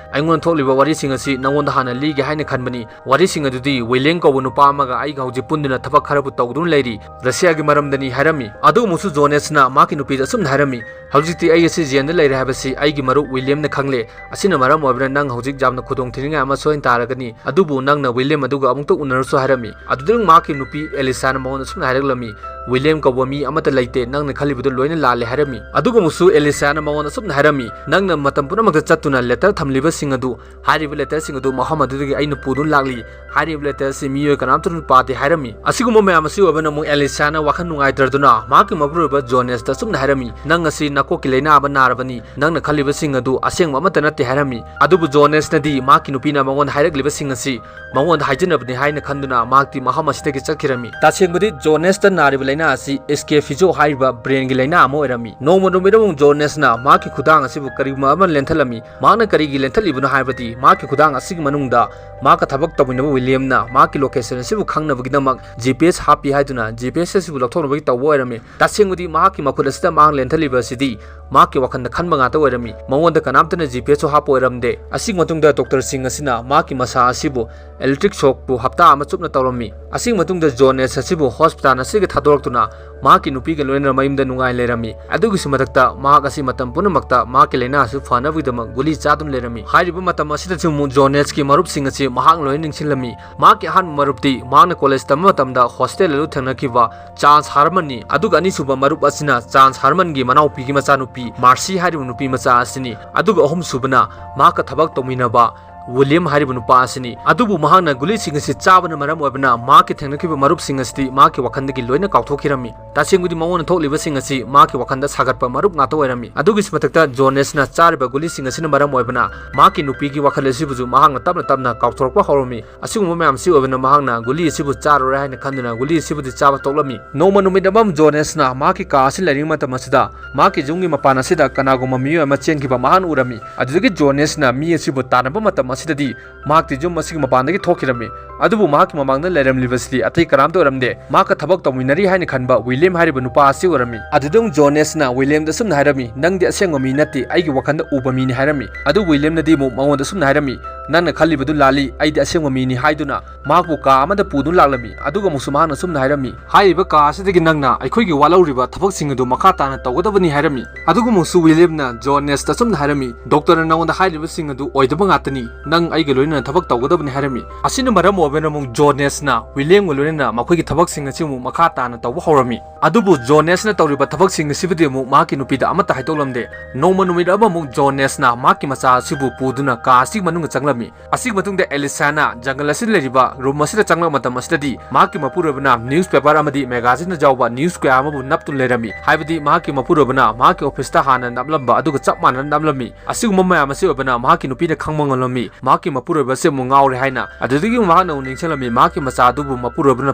"ꯑꯩꯉꯣꯟꯗ ꯊꯣꯛꯂꯤꯕ ꯋꯥꯔꯤꯁꯤꯡ ꯑꯁꯤ ꯅꯉꯣꯟꯗ ꯍꯥꯟꯅ ꯂꯤꯒꯦ ꯍꯥꯏꯅ ꯈꯟꯕꯅꯤ꯫ ꯋꯥꯔꯤꯁꯤꯡ ꯑꯗꯨꯗꯤ ꯋꯤꯂꯤꯌꯝ ꯀꯧꯕ ꯅꯨꯄꯥ ꯑꯃꯒ ꯑꯩꯒ ꯍꯧꯖꯤꯛ ꯄꯨꯟꯗꯨꯅ ꯊꯕꯛ ꯈꯔꯕꯨ ꯇꯧꯗꯨꯅ ꯂꯩꯔꯤ, ꯔꯁꯤꯌꯥꯒꯤ ꯃꯔꯝꯗꯅꯤ" ꯍꯥꯏꯔꯝꯃꯤ꯫ ꯑꯗꯨ ꯑꯃꯨꯛꯁꯨ ꯖꯣꯅꯦꯁꯅ ꯃꯍꯥꯛꯀꯤ ꯅꯨꯄꯤꯗ ꯑꯁꯨꯝꯅ ꯍꯥꯏꯔꯝꯃꯤ, "ꯍꯧꯖꯤꯛꯇꯤ ꯑꯩ ꯑꯁꯤ ꯖꯦꯟꯗ ꯂꯩꯔꯦ ꯍꯥꯏꯕꯁꯤ ꯑꯩꯒꯤ ꯃꯔꯨꯞ ꯋꯤꯂꯤꯌꯝꯅ ꯈꯪꯂꯦ꯫ ꯑꯁꯤꯅ ꯃꯔꯝ ꯑꯣꯏꯕꯅ ꯅꯪ ꯍꯧꯖꯤꯛ ꯌꯥꯝꯅ ꯈꯨꯗꯣꯡꯊꯤꯅꯤꯡꯉꯥꯏ ꯑꯃ ꯁꯣꯏꯅ ꯇꯥꯔꯒꯅꯤ꯫ ꯑꯗꯨꯕꯨ ꯅꯪꯅ ꯋꯤꯂꯤꯌꯝ ꯑꯗꯨꯒ ꯑꯃꯨꯛꯇ ꯎꯅꯔꯁꯨ" ꯍꯥꯏꯔꯝꯃꯤ꯫ ꯑꯗꯨꯗ ꯃꯍꯥꯛꯀꯤ ꯅꯨꯄꯤ ꯑꯦꯂꯤꯁꯥꯅ ꯃꯉꯣꯟꯗ ꯑꯁꯨꯝꯅ ꯍꯥꯏꯔꯛꯂꯝꯃꯤ, "ꯋꯤꯂꯤꯌꯝ ꯀꯧꯕ ꯃꯤ ꯑꯃꯠꯇ ꯂꯩꯇꯦ, ꯅꯪꯅ ꯈꯜꯂꯤꯕꯗꯨ ꯂꯣꯏꯅ ꯂꯥꯜꯂꯦ" ꯍꯥꯏꯔꯝꯃꯤ꯫ ꯑꯗꯨꯒ ꯑꯃꯨꯛꯁꯨ ꯑꯦꯂꯤꯁꯥꯅ ꯃꯉꯣꯟꯗ ꯑꯁꯨꯝꯅ ꯍꯥꯏꯔꯝꯃꯤ, "ꯅꯪꯅ ꯃꯇꯝ ꯄꯨꯝꯅꯃꯛꯇ ꯆꯠꯇꯨꯅ ꯂꯦꯇꯔ ꯊꯝꯂꯤꯕꯁꯤꯡ ꯑꯗꯨ, ꯍꯥꯏꯔꯤꯕ ꯂꯦꯇꯔꯁꯤꯡ ꯑꯗꯨ ꯃꯐꯝ ꯑꯗꯨꯗꯒꯤ ꯑꯩꯅ ꯄꯨꯗꯨꯅ ꯂꯥꯛꯂꯤ꯫ ꯍꯥꯏꯔꯤꯕ ꯂꯦꯇꯔ ꯑꯁꯤ ꯃꯤꯑꯣꯏ ꯀꯅꯥꯝꯇꯅ ꯄꯥꯗꯦ" ꯍꯥꯏꯔꯝꯃꯤ꯫ ꯑꯁꯤꯒꯨꯝꯕ ꯃꯌꯥꯝ ꯑꯁꯤ ꯑꯣꯏꯕꯅ ꯑꯃꯨꯛ ꯑꯦꯂꯤꯁꯥꯅ ꯋꯥꯈꯜ ꯅꯨꯡꯉꯥꯏꯇ꯭ꯔꯗꯨꯅ ꯃꯍꯥꯛꯀꯤ ꯃꯄꯨꯔꯣꯏꯕ ꯖꯣꯅꯦꯁꯇ ꯑꯁꯨꯝꯅ ꯍꯥꯏꯔꯝꯃꯤ, "ꯅꯪ ꯑꯁꯤ ꯅꯀꯣꯛꯀꯤ ꯂꯥꯏꯅꯥ ꯑꯃ ꯅꯥꯔꯕꯅꯤ, ꯅꯪꯅ ꯈꯜꯂꯤꯕꯁꯤꯡ ꯑꯗꯨ ꯑꯁꯦꯡꯕ ꯑꯃꯠꯇ ꯅꯠꯇꯦ" ꯍꯥꯏꯔꯝꯃꯤ꯫ ꯑꯗꯨꯕꯨ ꯖꯣꯅꯦꯁꯅꯗꯤ ꯃꯍꯥꯛꯀꯤ ꯅꯨꯄꯤꯅ ꯃꯉꯣꯟꯗ ꯍꯥꯏꯔꯛꯂꯤꯕꯁꯤꯡ ꯑꯁꯤ ꯃꯉꯣꯟꯗ ꯍꯥꯏꯖꯅꯕꯅꯤ ꯍꯥꯏꯅ ꯈꯟꯗꯨꯅ ꯃꯍꯥꯛꯇꯤ ꯃꯐꯝ ꯑꯁꯤꯗꯒꯤ ꯆꯠꯈꯤꯔꯝꯃꯤ꯫ ꯇꯁꯦꯡꯕꯗꯤ ꯖꯣꯅꯦꯁꯇ ꯅꯥꯔꯤꯕ ꯂꯥꯏꯅꯥ ꯑꯁꯤ ꯁ꯭ꯀꯤꯖꯣꯐ꯭ꯔꯦꯅꯤꯌꯥ ꯍꯥꯏꯔꯤꯕ ꯕ꯭ꯔꯦꯟꯒꯤ ꯂꯥꯏꯅꯥ ꯑꯃ ꯑꯣꯏꯔꯝꯃꯤ꯫ ꯅꯣꯡꯃ ꯅꯨꯃꯤꯠ ꯑꯃ ꯖꯣꯅꯦꯁꯅ ꯃꯍꯥꯛꯀꯤ ꯈꯨꯗꯥꯡ ꯑꯁꯤꯕꯨ ꯀꯔꯤꯒꯨꯝꯕ ꯑꯃ ꯂꯦꯟꯊꯠꯂꯝꯃꯤ꯫ ꯃꯍꯥꯛꯅ ꯀꯔꯤꯒꯤ ꯂꯦꯟꯊꯠꯂꯤꯕꯅꯣ ꯍꯥꯏꯕꯗꯤ ꯃꯍꯥꯛꯀꯤ ꯈꯨꯗꯥꯡ ꯑꯁꯤꯒꯤ ꯃꯅꯨꯡꯗ ꯃꯍꯥꯛꯀ ꯊꯕꯛ ꯇꯧꯃꯤꯟꯅꯕ ꯋꯤꯂꯤꯌꯝꯅ ꯃꯍꯥꯛꯀꯤ ꯂꯣꯀꯦꯁꯟ ꯑꯁꯤꯕꯨ ꯈꯪꯅꯕꯒꯤꯗꯃꯛ ꯖꯤ ꯄꯤ ꯑꯦꯁ ꯍꯥꯞꯄꯤ ꯍꯥꯏꯗꯨꯅ ꯖꯤ ꯄꯤ ꯑꯦꯁ ꯑꯁꯤꯕꯨ ꯂꯧꯊꯣꯛꯅꯕꯒꯤ ꯇꯧꯕ ꯑꯣꯏꯔꯝꯃꯤ꯫ ꯇꯁꯦꯡꯕꯗꯤ ꯃꯍꯥꯛꯀꯤ ꯃꯈꯨꯠ ꯑꯁꯤꯗ ꯃꯍꯥꯛ ꯂꯦꯟꯊꯠꯂꯤꯕ ꯑꯁꯤꯗꯤ ꯃꯍꯥꯛꯀꯤ ꯋꯥꯈꯜꯗ ꯈꯟꯕ ꯉꯥꯛꯇ ꯑꯣꯏꯔꯝꯃꯤ꯫ ꯃꯉꯣꯟꯗ ꯀꯅꯥꯝꯇꯅ ꯖꯤ ꯄꯤ ꯑꯦꯁꯁꯨ ꯍꯥꯞꯄ ꯑꯣꯏꯔꯝꯗꯦ꯫ ꯑꯁꯤꯒꯤ ꯃꯇꯨꯡꯗ ꯗꯣꯛꯇꯔꯁꯤꯡ ꯑꯁꯤꯅ ꯃꯍꯥꯛꯀꯤ ꯃꯁꯥ ꯑꯁꯤꯕꯨ ꯏꯂꯦꯛꯇ꯭ꯔꯤꯛ ꯁꯣꯛꯄꯨ ꯍꯞꯇꯥ ꯑꯃ ꯆꯨꯞꯅ ꯇꯧꯔꯝꯃꯤ꯫ ꯑꯁꯤꯒꯤ ꯃꯇꯨꯡꯗ ꯖꯣꯅꯦꯁ ꯑꯁꯤꯕꯨ ꯍꯣꯁꯄꯤꯇꯥꯜ ꯑꯁꯤꯒꯤ ꯊꯥꯗꯣꯔꯛꯇꯨꯅ ꯃꯍꯥꯛꯀꯤ ꯅꯨꯄꯤꯒ ꯂꯣꯏꯅꯅ ꯃꯌꯨꯝꯗ ꯅꯨꯡꯉꯥꯏ ꯂꯩꯔꯝꯃꯤ꯫ ꯑꯗꯨꯒꯤꯁꯨ ꯃꯊꯛꯇ ꯃꯍꯥꯛ ꯑꯁꯤ ꯃꯇꯝ ꯄꯨꯝꯅꯃꯛꯇ ꯃꯍꯥꯛꯀꯤ ꯂꯥꯏꯅꯥ ꯑꯁꯤ ꯐꯅꯕꯒꯤꯗꯃꯛ ꯒꯨꯂꯤ ꯆꯥꯗꯨꯅ ꯂꯩꯔꯝꯃꯤ꯫ ꯍꯥꯏꯔꯤꯕ ꯃꯇꯝ ꯑꯁꯤꯗꯁꯨ ꯑꯃꯨꯛ ꯖꯣꯅꯦꯁꯀꯤ ꯃꯔꯨꯞꯁꯤꯡ ꯑꯁꯤ ꯃꯍꯥꯛ ꯂꯣꯏꯅ ꯅꯤꯡꯁꯤꯡꯂꯝꯃꯤ꯫ ꯃꯍꯥꯛꯀꯤ ꯑꯍꯥꯟꯕ ꯃꯔꯨꯞꯇꯤ ꯃꯍꯥꯛꯅ ꯀꯣꯂꯦꯖ ꯇꯝꯕ ꯃꯇꯝꯗ ꯍꯣꯁꯇꯦꯜ ꯑꯗꯨ ꯊꯦꯡꯅꯈꯤꯕ ꯆꯥꯟꯁ ꯍꯥꯔꯃꯟꯅꯤ꯫ ꯑꯗꯨꯒ ꯑꯅꯤꯁꯨꯕ ꯃꯔꯨꯞ ꯑꯁꯤꯅ ꯆꯥꯟꯁ ꯍꯥꯔꯃꯟꯒꯤ ꯃꯅꯥꯎꯄꯤꯒꯤ ꯃꯆꯥꯅꯨꯄꯤ ꯃꯥꯔꯁꯤ ꯍꯥꯏꯔꯤꯕ ꯅꯨꯄꯤ ꯃꯆꯥ ꯑꯁꯤꯅꯤ꯫ ꯑꯗꯨꯒ ꯑꯍꯨꯝꯁꯨꯕꯅ ꯃꯍꯥꯛꯀ ꯊꯕꯛ ꯇꯧꯃꯤꯟꯅꯕ ꯋꯤꯂꯤꯌꯝ ꯍꯥꯏꯔꯤꯕ ꯅꯨꯄꯥ ꯑꯁꯤꯅꯤ꯫ ꯑꯗꯨꯕꯨ ꯃꯍꯥꯛꯅ ꯒꯨꯂꯤꯁꯤꯡ ꯑꯁꯤ ꯆꯥꯕꯅ ꯃꯔꯝ ꯑꯣꯏꯕꯅ ꯃꯍꯥꯛꯀꯤ ꯊꯦꯡꯅꯈꯤꯕ ꯃꯔꯨꯞꯁꯤꯡ ꯑꯁꯤꯗꯤ ꯃꯍꯥꯛꯀꯤ ꯋꯥꯈꯜꯗꯒꯤ ꯂꯣꯏꯅ ꯀꯥꯎꯊꯣꯛꯈꯤꯔꯝꯃꯤ꯫ ꯇꯁꯦꯡꯕꯗꯤ ꯃꯉꯣꯟꯗ ꯊꯣꯛꯂꯤꯕꯁꯤꯡ ꯑꯁꯤ ꯃꯍꯥꯛꯀꯤ ꯋꯥꯈꯜꯗ ꯁꯥꯒꯠꯄ ꯃꯔꯨꯞ ꯉꯥꯛꯇ ꯑꯣꯏꯔꯝꯃꯤ꯫ ꯑꯗꯨꯒꯤꯁꯨ ꯃꯊꯛꯇ ꯖꯣꯅꯦꯁꯅ ꯆꯥꯔꯤꯕ ꯒꯨꯂꯤꯁꯤꯡ ꯑꯁꯤꯅ ꯃꯔꯝ ꯑꯣꯏꯕꯅ ꯃꯍꯥꯛꯀꯤ ꯅꯨꯄꯤꯒꯤ ꯋꯥꯈꯜ ꯑꯁꯤꯕꯨꯁꯨ ꯃꯍꯥꯛꯅ ꯇꯞꯅ ꯇꯞꯅ ꯀꯥꯎꯊꯣꯔꯛꯄ ꯍꯧꯔꯝꯃꯤ꯫ ꯑꯁꯤꯒꯨꯝꯕ ꯃꯌꯥꯝꯁꯤ ꯑꯣꯏꯕꯅ ꯃꯍꯥꯛꯅ ꯒꯨꯂꯤ ꯑꯁꯤꯕꯨ ꯆꯥꯔꯔꯣꯏ ꯍꯥꯏꯅ ꯈꯟꯗꯨꯅ ꯒꯨꯂꯤ ꯑꯁꯤꯕꯨꯗꯤ ꯆꯥꯕ ꯇꯣꯛꯂꯝꯃꯤ꯫ ꯅꯣꯡꯃ ꯅꯨꯃꯤꯠ ꯑꯃ ꯖꯣꯅꯦꯁꯅ ꯃꯍꯥꯛꯀꯤ ꯀꯥ ꯑꯁꯤ ꯂꯩꯔꯤꯉꯩ ꯃꯇꯝ ꯑꯁꯤꯗ ꯃꯍꯥꯛꯀꯤ ꯌꯨꯝꯒꯤ ꯃꯄꯥꯟ ꯑꯁꯤꯗ ꯀꯅꯥꯒꯨꯝꯕ ꯃꯤꯑꯣꯏ ꯑꯃ ꯆꯦꯟꯈꯤꯕ ꯃꯍꯥꯛꯅ ꯎꯔꯝꯃꯤ꯫ ꯑꯗꯨꯗꯒꯤ ꯖꯣꯅꯦꯁꯅ ꯃꯤ ꯑꯁꯤꯕꯨ ꯇꯥꯟꯅꯕ ꯃꯇꯝ ꯃꯇꯝ ꯑꯁꯤꯗꯗꯤ ꯃꯍꯥꯛꯇꯤ ꯌꯨꯝ ꯑꯁꯤꯒꯤ ꯃꯄꯥꯟꯗꯒꯤ ꯊꯣꯛꯈꯤꯔꯝꯃꯤ꯫ ꯑꯗꯨꯕꯨ ꯃꯍꯥꯛꯀꯤ ꯃꯃꯥꯡꯗ ꯂꯩꯔꯝꯂꯤꯕꯁꯤꯗꯤ ꯑꯇꯩ ꯀꯅꯥꯝꯇ ꯑꯣꯏꯔꯝꯗꯦ, ꯃꯍꯥꯛꯀ ꯊꯕꯛ ꯇꯧꯃꯤꯟꯅꯔꯤ ꯍꯥꯏꯅ ꯈꯟꯕ ꯋꯤꯂꯤꯌꯝ ꯍꯥꯏꯔꯤꯕ ꯅꯨꯄꯥ ꯑꯁꯤ ꯑꯣꯏꯔꯝꯃꯤ꯫ ꯑꯗꯨꯗ ꯑꯃꯨꯛ ꯖꯣꯅꯦꯁꯅ ꯋꯤꯂꯤꯌꯝꯗ ꯑꯁꯨꯝꯅ ꯍꯥꯏꯔꯝꯃꯤ, "ꯅꯪꯗꯤ ꯑꯁꯦꯡꯕ ꯃꯤ ꯅꯠꯇꯦ, ꯑꯩꯒꯤ ꯋꯥꯈꯜꯗ ꯎꯕ ꯃꯤꯅꯤ" ꯍꯥꯏꯔꯝꯃꯤ꯫ ꯑꯗꯨ ꯋꯤꯂꯤꯌꯝꯅꯗꯤ ꯑꯃꯨꯛ ꯃꯉꯣꯟꯗ ꯑꯁꯨꯝꯅ ꯍꯥꯏꯔꯝꯃꯤ, "ꯅꯪꯅ ꯈꯜꯂꯤꯕꯗꯨ ꯂꯥꯜꯂꯤ, ꯑꯩꯗꯤ ꯑꯁꯦꯡꯕ ꯃꯤꯅꯤ" ꯍꯥꯏꯗꯨꯅ ꯃꯍꯥꯛꯄꯨ ꯀꯥ ꯑꯃꯗ ꯄꯨꯗꯨꯅ ꯂꯥꯛꯂꯝꯃꯤ꯫ ꯑꯗꯨꯒ ꯑꯃꯨꯛꯁꯨ ꯃꯍꯥꯛꯅ ꯑꯁꯨꯝꯅ ꯍꯥꯏꯔꯝꯃꯤ, "ꯍꯥꯏꯔꯤꯕ ꯀꯥ ꯑꯁꯤꯗꯒꯤ ꯅꯪꯅ ꯑꯩꯈꯣꯏꯒꯤ ꯋꯥꯠꯍꯧꯔꯤꯕ ꯊꯕꯛꯁꯤꯡ ꯑꯗꯨ ꯃꯈꯥ ꯇꯥꯅ ꯇꯧꯒꯗꯕꯅꯤ" ꯍꯥꯏꯔꯝꯃꯤ꯫ ꯑꯗꯨꯒ ꯑꯃꯨꯛꯁꯨ ꯋꯤꯂꯤꯌꯝꯅ ꯖꯣꯅꯦꯁꯇ ꯑꯁꯨꯝꯅ ꯍꯥꯏꯔꯝꯃꯤ, "ꯗꯣꯛꯇꯔꯅ ꯅꯉꯣꯟꯗ ꯍꯥꯏꯔꯤꯕꯁꯤꯡ ꯑꯗꯨ ꯑꯣꯏꯗꯕ ꯉꯥꯛꯇꯅꯤ, ꯅꯪ ꯑꯩꯒ ꯂꯣꯏꯅꯅ ꯊꯕꯛ ꯇꯧꯒꯗꯕꯅꯤ" ꯍꯥꯏꯔꯝꯃꯤ꯫ ꯑꯁꯤꯅ ꯃꯔꯝ ꯑꯣꯏꯕꯅ ꯑꯃꯨꯛ ꯖꯣꯅꯦꯁꯅ ꯋꯤꯂꯤꯌꯝꯒ ꯂꯣꯏꯅꯅ ꯃꯈꯣꯏꯒꯤ ꯊꯕꯛꯁꯤꯡ ꯑꯁꯤ ꯑꯃꯨꯛ ꯃꯈꯥ ꯇꯥꯅ ꯇꯧꯕ ꯍꯧꯔꯝꯃꯤ꯫ ꯑꯗꯨꯕꯨ ꯖꯣꯅꯦꯁꯅ ꯇꯧꯔꯤꯕ ꯊꯕꯛꯁꯤꯡ ꯑꯁꯤꯕꯨꯗꯤ ꯑꯃꯨꯛ ꯃꯍꯥꯛꯀꯤ ꯅꯨꯄꯤꯗ ꯑꯃꯠꯇ ꯍꯥꯏꯗꯣꯛꯂꯝꯗꯦ꯫ ꯅꯣꯡꯃ ꯅꯨꯃꯤꯠ ꯑꯃꯃꯨꯛ ꯖꯣꯅꯦꯁꯅ ꯃꯍꯥꯛꯀꯤ ꯃꯆꯥ ꯑꯁꯤꯕꯨ ꯄꯨꯗꯨꯅ ꯀꯥ ꯑꯁꯤꯒꯤ ꯃꯅꯨꯡꯗ ꯆꯪꯂꯝꯃꯤ꯫ ꯑꯁꯤꯒꯤ ꯃꯇꯨꯡꯗ ꯑꯦꯂꯤꯁꯥꯅ ꯖꯪꯒꯜ ꯑꯁꯤꯗ ꯂꯩꯔꯤꯕ ꯔꯨꯝ ꯑꯁꯤꯗ ꯆꯪꯂꯛꯄ ꯃꯇꯝ ꯑꯁꯤꯗꯗꯤ ꯃꯍꯥꯛꯀꯤ ꯃꯄꯨꯔꯣꯏꯕꯅ ꯅ꯭ꯌꯨꯁꯄꯦꯄꯔ ꯑꯃꯗꯤ ꯃꯦꯒꯥꯖꯤꯟꯗ ꯌꯥꯎꯕ ꯅ꯭ꯌꯨꯁ ꯀꯌꯥ ꯑꯃꯕꯨ ꯅꯞꯇꯨꯅ ꯂꯩꯔꯝꯃꯤ꯫ ꯍꯥꯏꯕꯗꯤ ꯃꯍꯥꯛꯀꯤ ꯃꯄꯨꯔꯣꯏꯕꯅ ꯃꯍꯥꯛꯀꯤ ꯑꯣꯐꯤꯁꯇ ꯍꯥꯟꯅ ꯅꯞꯂꯝꯕ ꯑꯗꯨꯒ ꯆꯞ ꯃꯥꯟꯅꯅ ꯅꯞꯂꯝꯃꯤ꯫ ꯑꯁꯤꯒꯨꯝꯕ ꯃꯌꯥꯝ ꯑꯁꯤ ꯑꯣꯏꯕꯅ ꯃꯍꯥꯛꯀꯤ ꯅꯨꯄꯤꯅ ꯈꯪꯕ ꯉꯝꯂꯝꯃꯤ꯫ ꯃꯍꯥꯛꯀꯤ ꯃꯄꯨꯔꯣꯏꯕ ꯑꯁꯤ ꯑꯃꯨꯛ ꯉꯥꯎꯔꯦ ꯍꯥꯏꯅ꯫ ꯑꯗꯨꯗꯒꯤ ꯃꯍꯥꯛꯅ ꯑꯃꯨꯛ ꯅꯤꯡꯁꯤꯡꯂꯝꯃꯤ ꯃꯍꯥꯛꯀꯤ ꯃꯆꯥ ꯑꯗꯨꯕꯨ ꯃꯄꯨꯔꯣꯏꯕꯅ